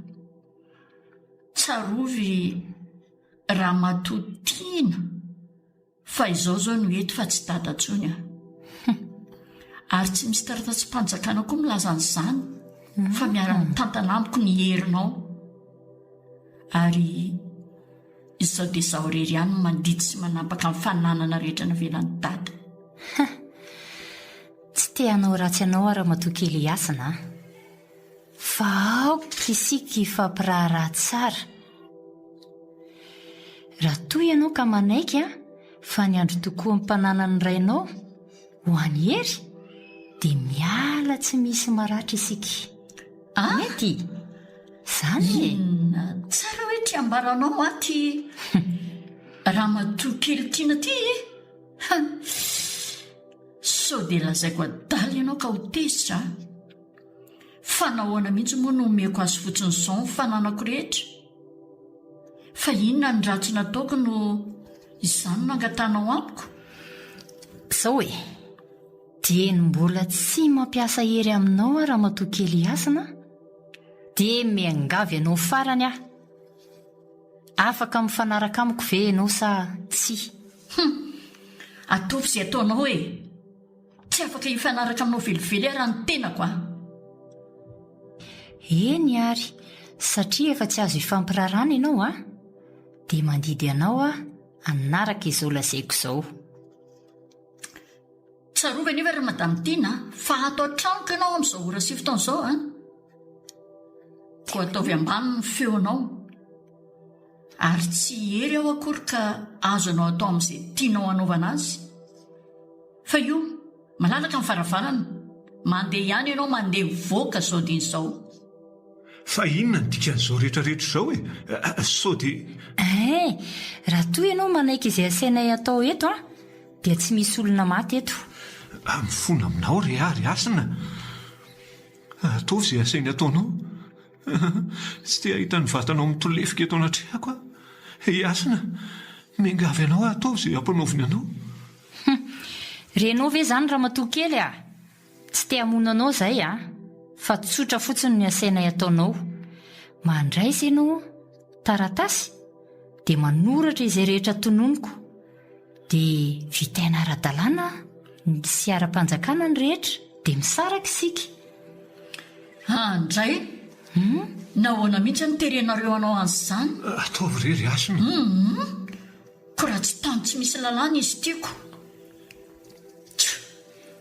Tsarovy ramatoa Tiana fa izao izao no eto fa tsy dada intsony a. Ary tsy misy taratasim-panjakana koa milaza an'izany fa miara-mitantana amiko ny herinao. Ary izao dia izaho irery ihany no mandidy sy manapaka ny fananana rehetra navelan'i dada. Tsy te hanao ratsy anao aho ramatoa kely Hasina a. Fa aoka isika hifampiraharaha tsara. Raha toa ianao ka manaiky fa ny andro tokoam-pananan'ny rainao ho an'i Hery, dia miala tsy misy maratra isika. Ah! Mety? Izany e! Inona tsara hoe ty ambaranao ahy ty ramatoa kely tiana ty e? Sao dia lazaiko adala ianao ka ho tezitra a! Fa nahoana mihitsy moa no omeko azy fotsiny izao ny fananako rehetra? Fa inona ny ratsy nataoko no izany no angatahanao amiko? Izao e! Dieny mbola tsy mampiasa hery aminao aho ramatoa kely Hasina dia miangavy anao farany aho. Afaka mifanaraka amiko ve ianao sa tsia? Hum! Ataovy izay ataonao e! Tsy afaka hifanaraka aminao velively aho raha ny tenako an! Eny ary, satria efa tsy azo ifampirarana ianao an, dia mandidy anao aho hanaraka izao lazaiko izao. Tsarovy anefa ry Madame Tiana fa ato an-tranoko ianao amin'izao ora sy fotoana izao an! Koa ataovy ambany ny feonao. Ary tsy hery aho akory ka azonao atao amin'izay tianao hanaovana azy. Fa io, malalaka ny varavarana, mandeha ihany ianao mandeha mivoaka izao dieny izao. Fa inona ny dikan'izao rehetra rehetra izao e? Sao dia. Ein! Raha toa ianao manaiky izay asainay atao eto an, dia tsy misy olona maty eto. Mifona aminao re aho ry Hasina. Ataovy izay asainy ataonao. Tsy te hahita ny vatanao mitolefika eto anatrehako aho. I Hasina, miangavy anao aho ataovy izay ampanaoviny anao. Hum! Renao ve izany ramatoa kely a! Tsy te hamono anao izay a! Fa tsotra fotsiny ny asainay ataonao. Mandraisa ianao taratasy dia manoratra izay rehetra tononiko. Dia vitaina ara-dalàna sy ara-panjakana ny rehetra dia misaraka isika. Andray! Hum! Nahoana mihitsy no terenareo hanao an'izany? Ataovy re ry Hasina. Hum! Ko raha tsy tany tsy misy lalàna izy tiako. Tjo!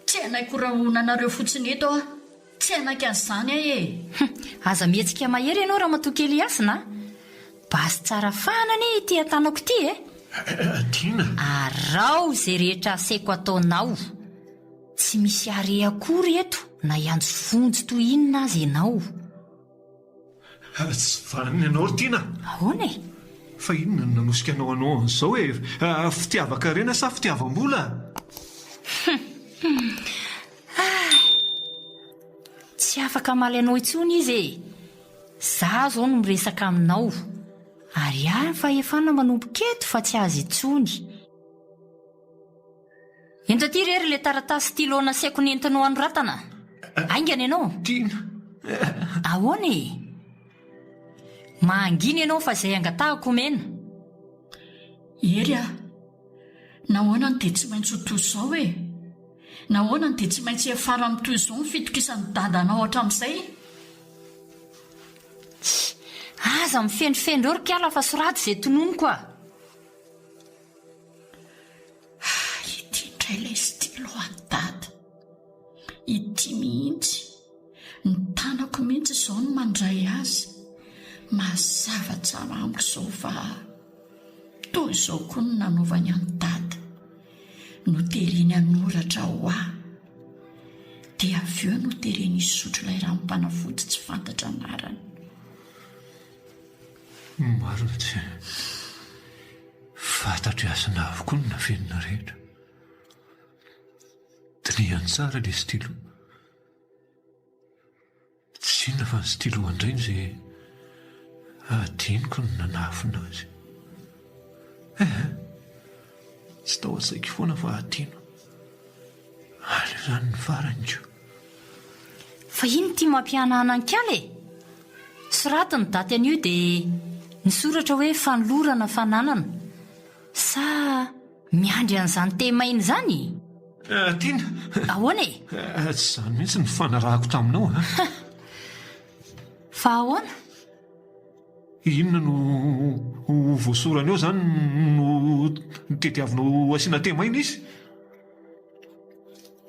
Tsy hanaiky ho rahonanareo fotsiny eto aho. Tsy hanaiky an'izany aho e! Hum! Aza mihetsika mahery ianao ramatoa kely Hasina a! Basy tsara fahana anie ity an-tanako ity e! Tiana! Araho izay rehetra asaiko ataonao. Tsy misy hare akory eto na hiantso vonjy toy inona aza ianao. Tsy vanona ianao ry Tiana! Ahoana e? Fa inona no nanosika anao hanao an'izao e? Fitiavan-karena sa fitiavam-bola? Hay! Tsy afaka hamaly anao intsony izy e! Za zao no miresaka aminao, ary ahy ny fahefana manomboka eto fa tsy azy intsony. Ento aty re ry le taratasy stylo nasaiko nentinao hanoratana. Haingana ianao. Tiana. Ahoana e? Mangina ianao fa izay angatahako omena. Hery a! Nahoana no dia tsy maintsy ho toy izao e? Nahoana no dia tsy maintsy hiafara amin'ny toy izao ny fitokisan'i dadanao hatramin'izay? Tsia, aza mifendrofendro eo ry kala fa soraty izay tononiko a! Ity indray ilay stylo an'i dada. Ity mihitsy. Ny tanako mihitsy izao no mandray azy. Mazava tsara amiko izao fa toy izao koa no nanaovany an'i dada. Notereny hanoratra ho ahy. Dia avy eo notereny hisotro ilay ranom-panafody tsy fantatra anarana. Marina tsy fantatr'i Hasina avokoa ny nafenina rehetra. Dinihany tsara ilay stylo. Tsy inona fa ny stylo an-drainy izay adinoko ny nanafina azy. Eh! Tsy tao an-tsaiko foana fa adino. Aleo izany ny farany ko. Fa ino ity mampihanahana an'i kala e? Soraty ny daty anio dia ny soratra hoe fanolorana fananana. Sa miandry an'izany tehamaina izany? Tiana! Ahoana e? Tsy izany mihitsy no nifanarahako taminao a! Fa ahoana? Inona no ho voasorany eo izany no tediavinao asiana tehamaina izy?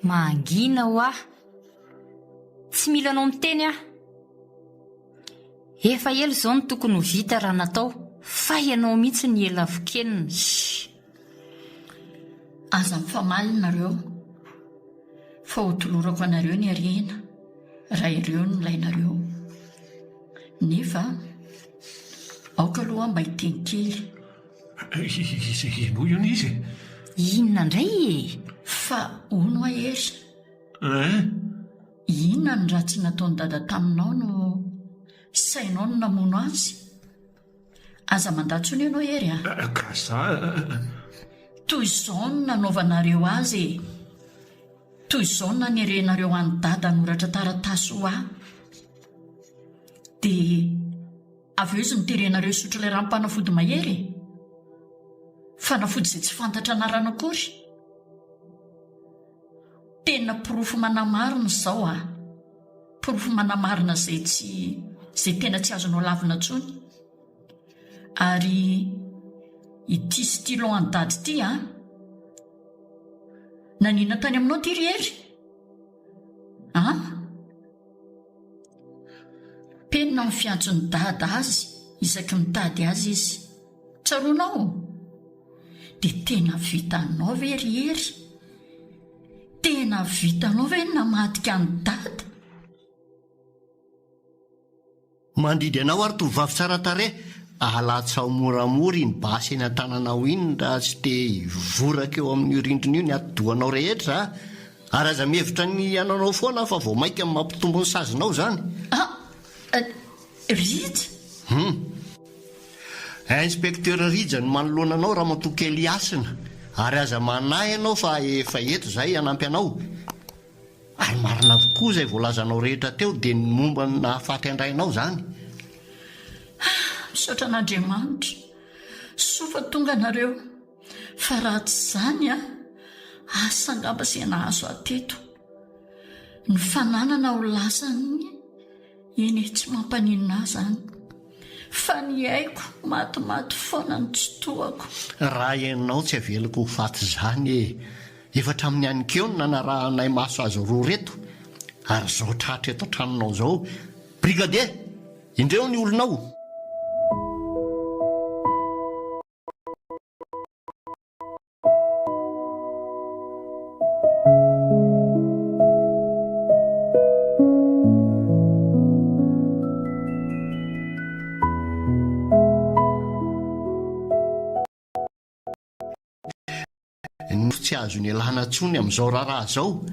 Mangina hoa! Tsy mila anao miteny aho. Efa ela izao no tokony ho vita raha natao fa ianao mihitsy no ela vokenina. Shh. Aza mifamaly nareo fa ho tolorako anareo ny harena raha ireo no ilainareo. Nefa aoka aloha aho mba hiteny kely. Iza henoy io izy e? Inona indray e? Fa hono hoa Hery? Hein? Inona ny ratsy nataon'i Dada taminao no sainao ny namono azy? Aza mandà intsony ianao Hery a! Ka za. Toy izao no nanaovanareo azy e! Toy izao no nanerenareo an'i Dada hanoratra taratasy ho ahy. Dia avy eo izy noterenareo hisotro ilay ranom-panafody mahery e! Fanafody izay tsy fantatra anarana akory. Tena porofo manamarina izao a! Porofo manamarina izay tsy izay tena tsy azonao lavina intsony. Ary ity stylo an'i Dada ity a! Naninona tany aminao ity ry Hery? An? Penina ny fiantson'i Dada azy isaky mitady azy izy. Tsaroanao? Dia tena vitanao ve ry Hery? Tena vitanao ve ny namadika an'i Dada? Mandidy anao ary tovovavy tsara tarehy, alatsaho moramora iny basy eny an-tananao iny raha tsy te hivoraka eo amin'io rindrina io ny atidohanao rehetra a! Ary aza mihevitra ny hananao foana fa vao mainka mampitombo ny sazinao izany. Ah! Rija? Hum. Inspecteur Rija no manoloana anao Ramatoa kely Hasina, ary aza manahy ianao fa efa eto izahay hanampy anao. Ary marina avokoa izay voalazanao rehetra teo dia ny momba ny nahafaty an-drainao izany. Ah! Misaotra an'Andriamanitra. Soa fa tonga nareo. Fa raha tsy izany an, asa angamba izay nahazo ahy teto. Ny fananana ho lasan'ny, eny e, tsy mampaninona ahy izany. Fa ny aiko matimaty foana ny tsy tohako. Raha ianao tsy avelako ho faty izany e! Efa hatramin'ny aninkeo no nanarahanay maso azy roa ireto, ary izao tratra eto an-tranonao izao. Brigadier! Indreo ny olonao! tsy azo nialana intsony amin'izao raharaha izao.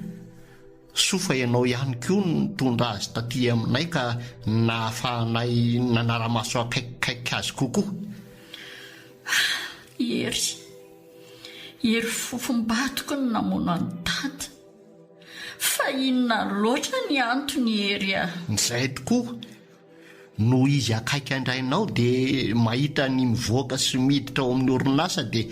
Soa fa ianao ihany koa no nitondra azy taty aminay ka nahafahanay nanara-maso akaikikaiky azy kokoa. Hery. Hery fofombadiko no namono an'i Dada. Fa inona loatra ny antony Hery a? Izay tokoa. Noho izy akaiky an-drainao dia mahita ny mivoaka sy miditra ao amin'ny orinasa dia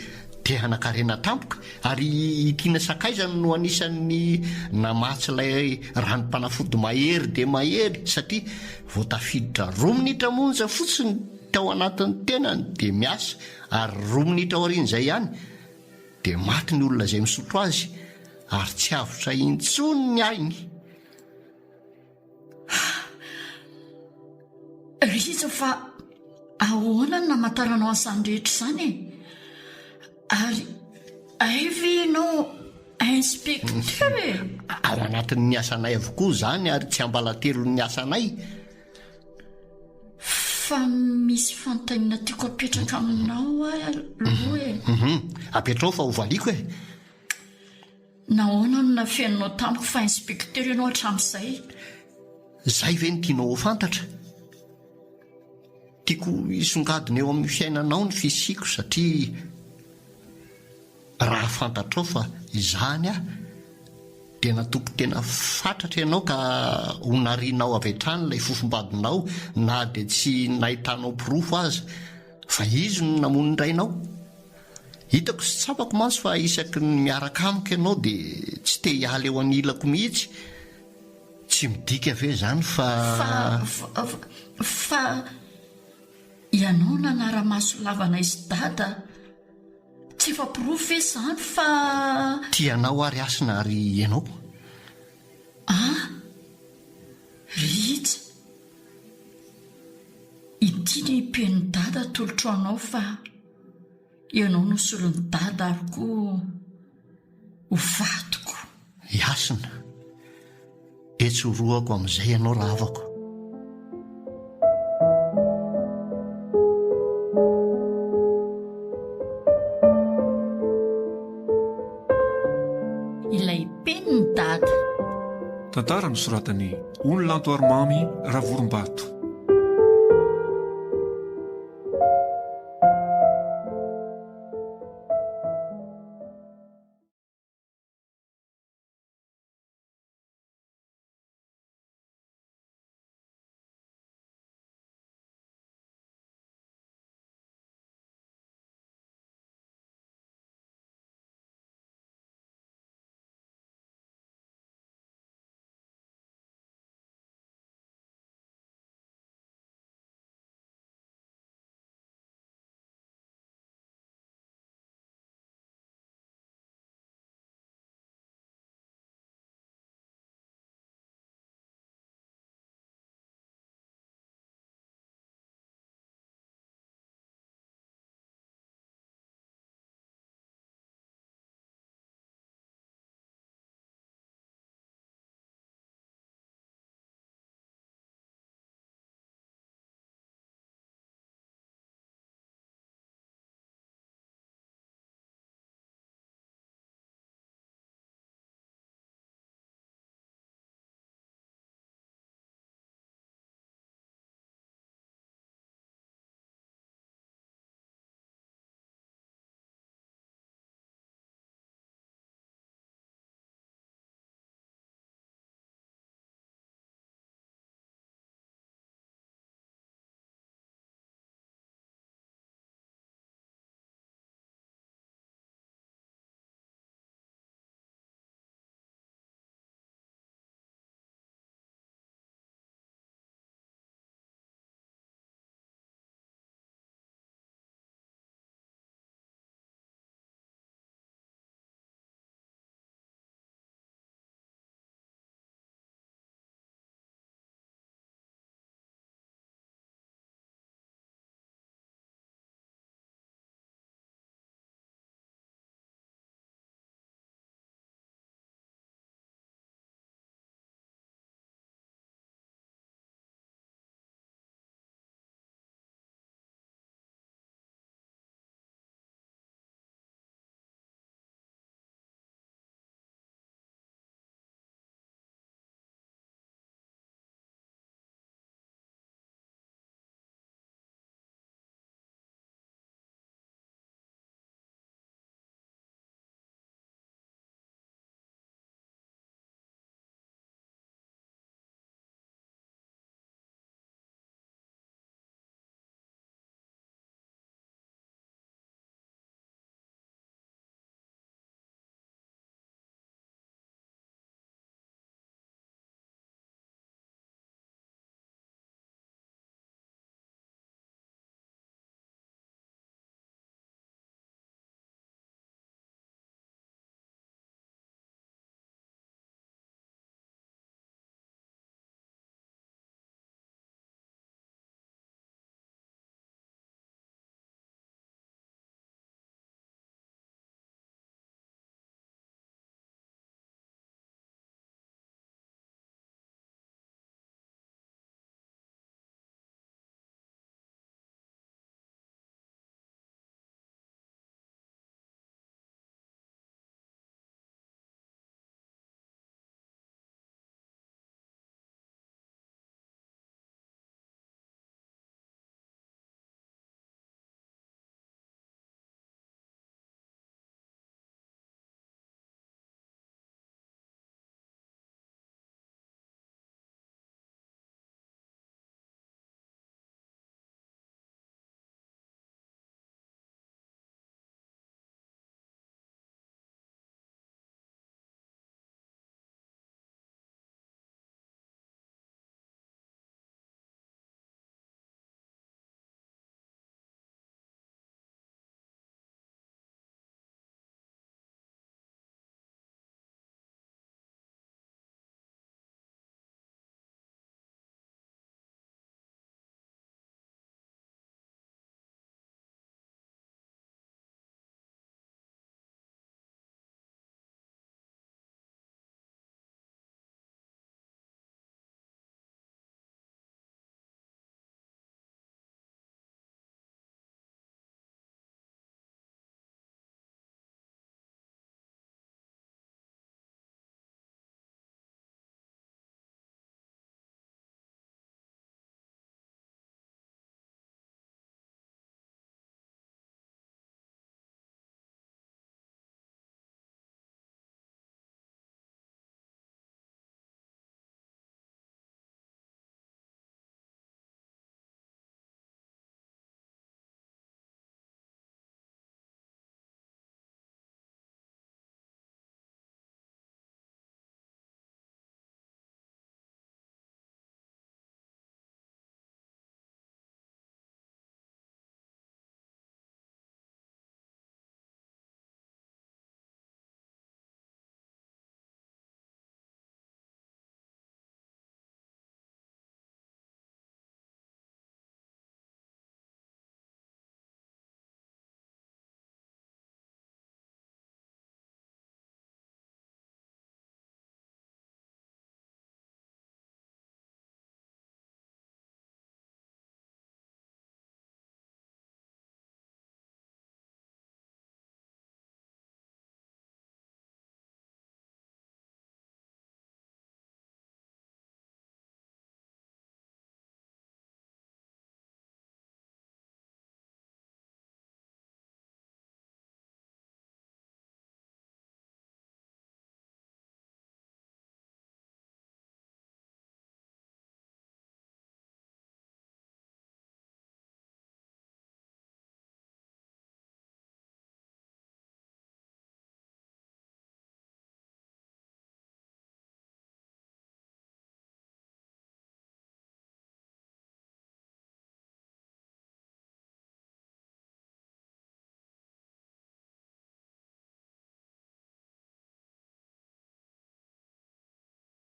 te hanan-karena tampoka ary i Tiana sakaizany no anisan'ny namatsy ilay ranom-panafody mahery dia mahery satria vao tafiditra roa minitra monja fotsiny tao anatin'ny tenany dia miasa ary roa minitra aorian'izay ihany dia maty ny olona izay misotro azy ary tsy avotra intsony ny ainy. Rija fa ahoana no namantaranao an'izany rehetra izany e? Ary hay ve ianao inspecteur e? Ao anatin'ny asanay avokoa izany ary tsiambalatelon'ny asanay. Fa misy fanontaniana tiako apetraka aminao aloha e. Apetrao fa hovaliako e. Nahoana no nafeninao tamiko fa inspecteur ianao hatramin'izay? Izay ve no tianao ho fantatra? Tiako hisongadina eo amin'ny fiainanao ny fisiako satria raha fantatrao fa izany aho dia natoky tena fatratra ianao ka ho narianao avy hatrany ilay fofombadinao na dia tsy nahitanao porofo aza fa izy no namono ny rainao. Hitako sy tsapako mantsy fa isaky ny miaraka amiko ianao dia tsy te hiala eo anilako mihitsy. Tsy midika ve izany fa. Fa, fa, ianao nanara-maso lava anay sy Dada, tsy efa porofo ve izany fa. Tia anao aho ry Hasina ary ianao? Ah! Rija! Ity ny penin'i Dada atolotro anao fa. Ianao no solon'i Dada ary koa ho vadiko. I Hasina, dia tsy horohako amin'izay ianao rahavako. Ilay penin'i Dada. Tantara nosoratan'i Ony Lanto Arimamy Ravorombato.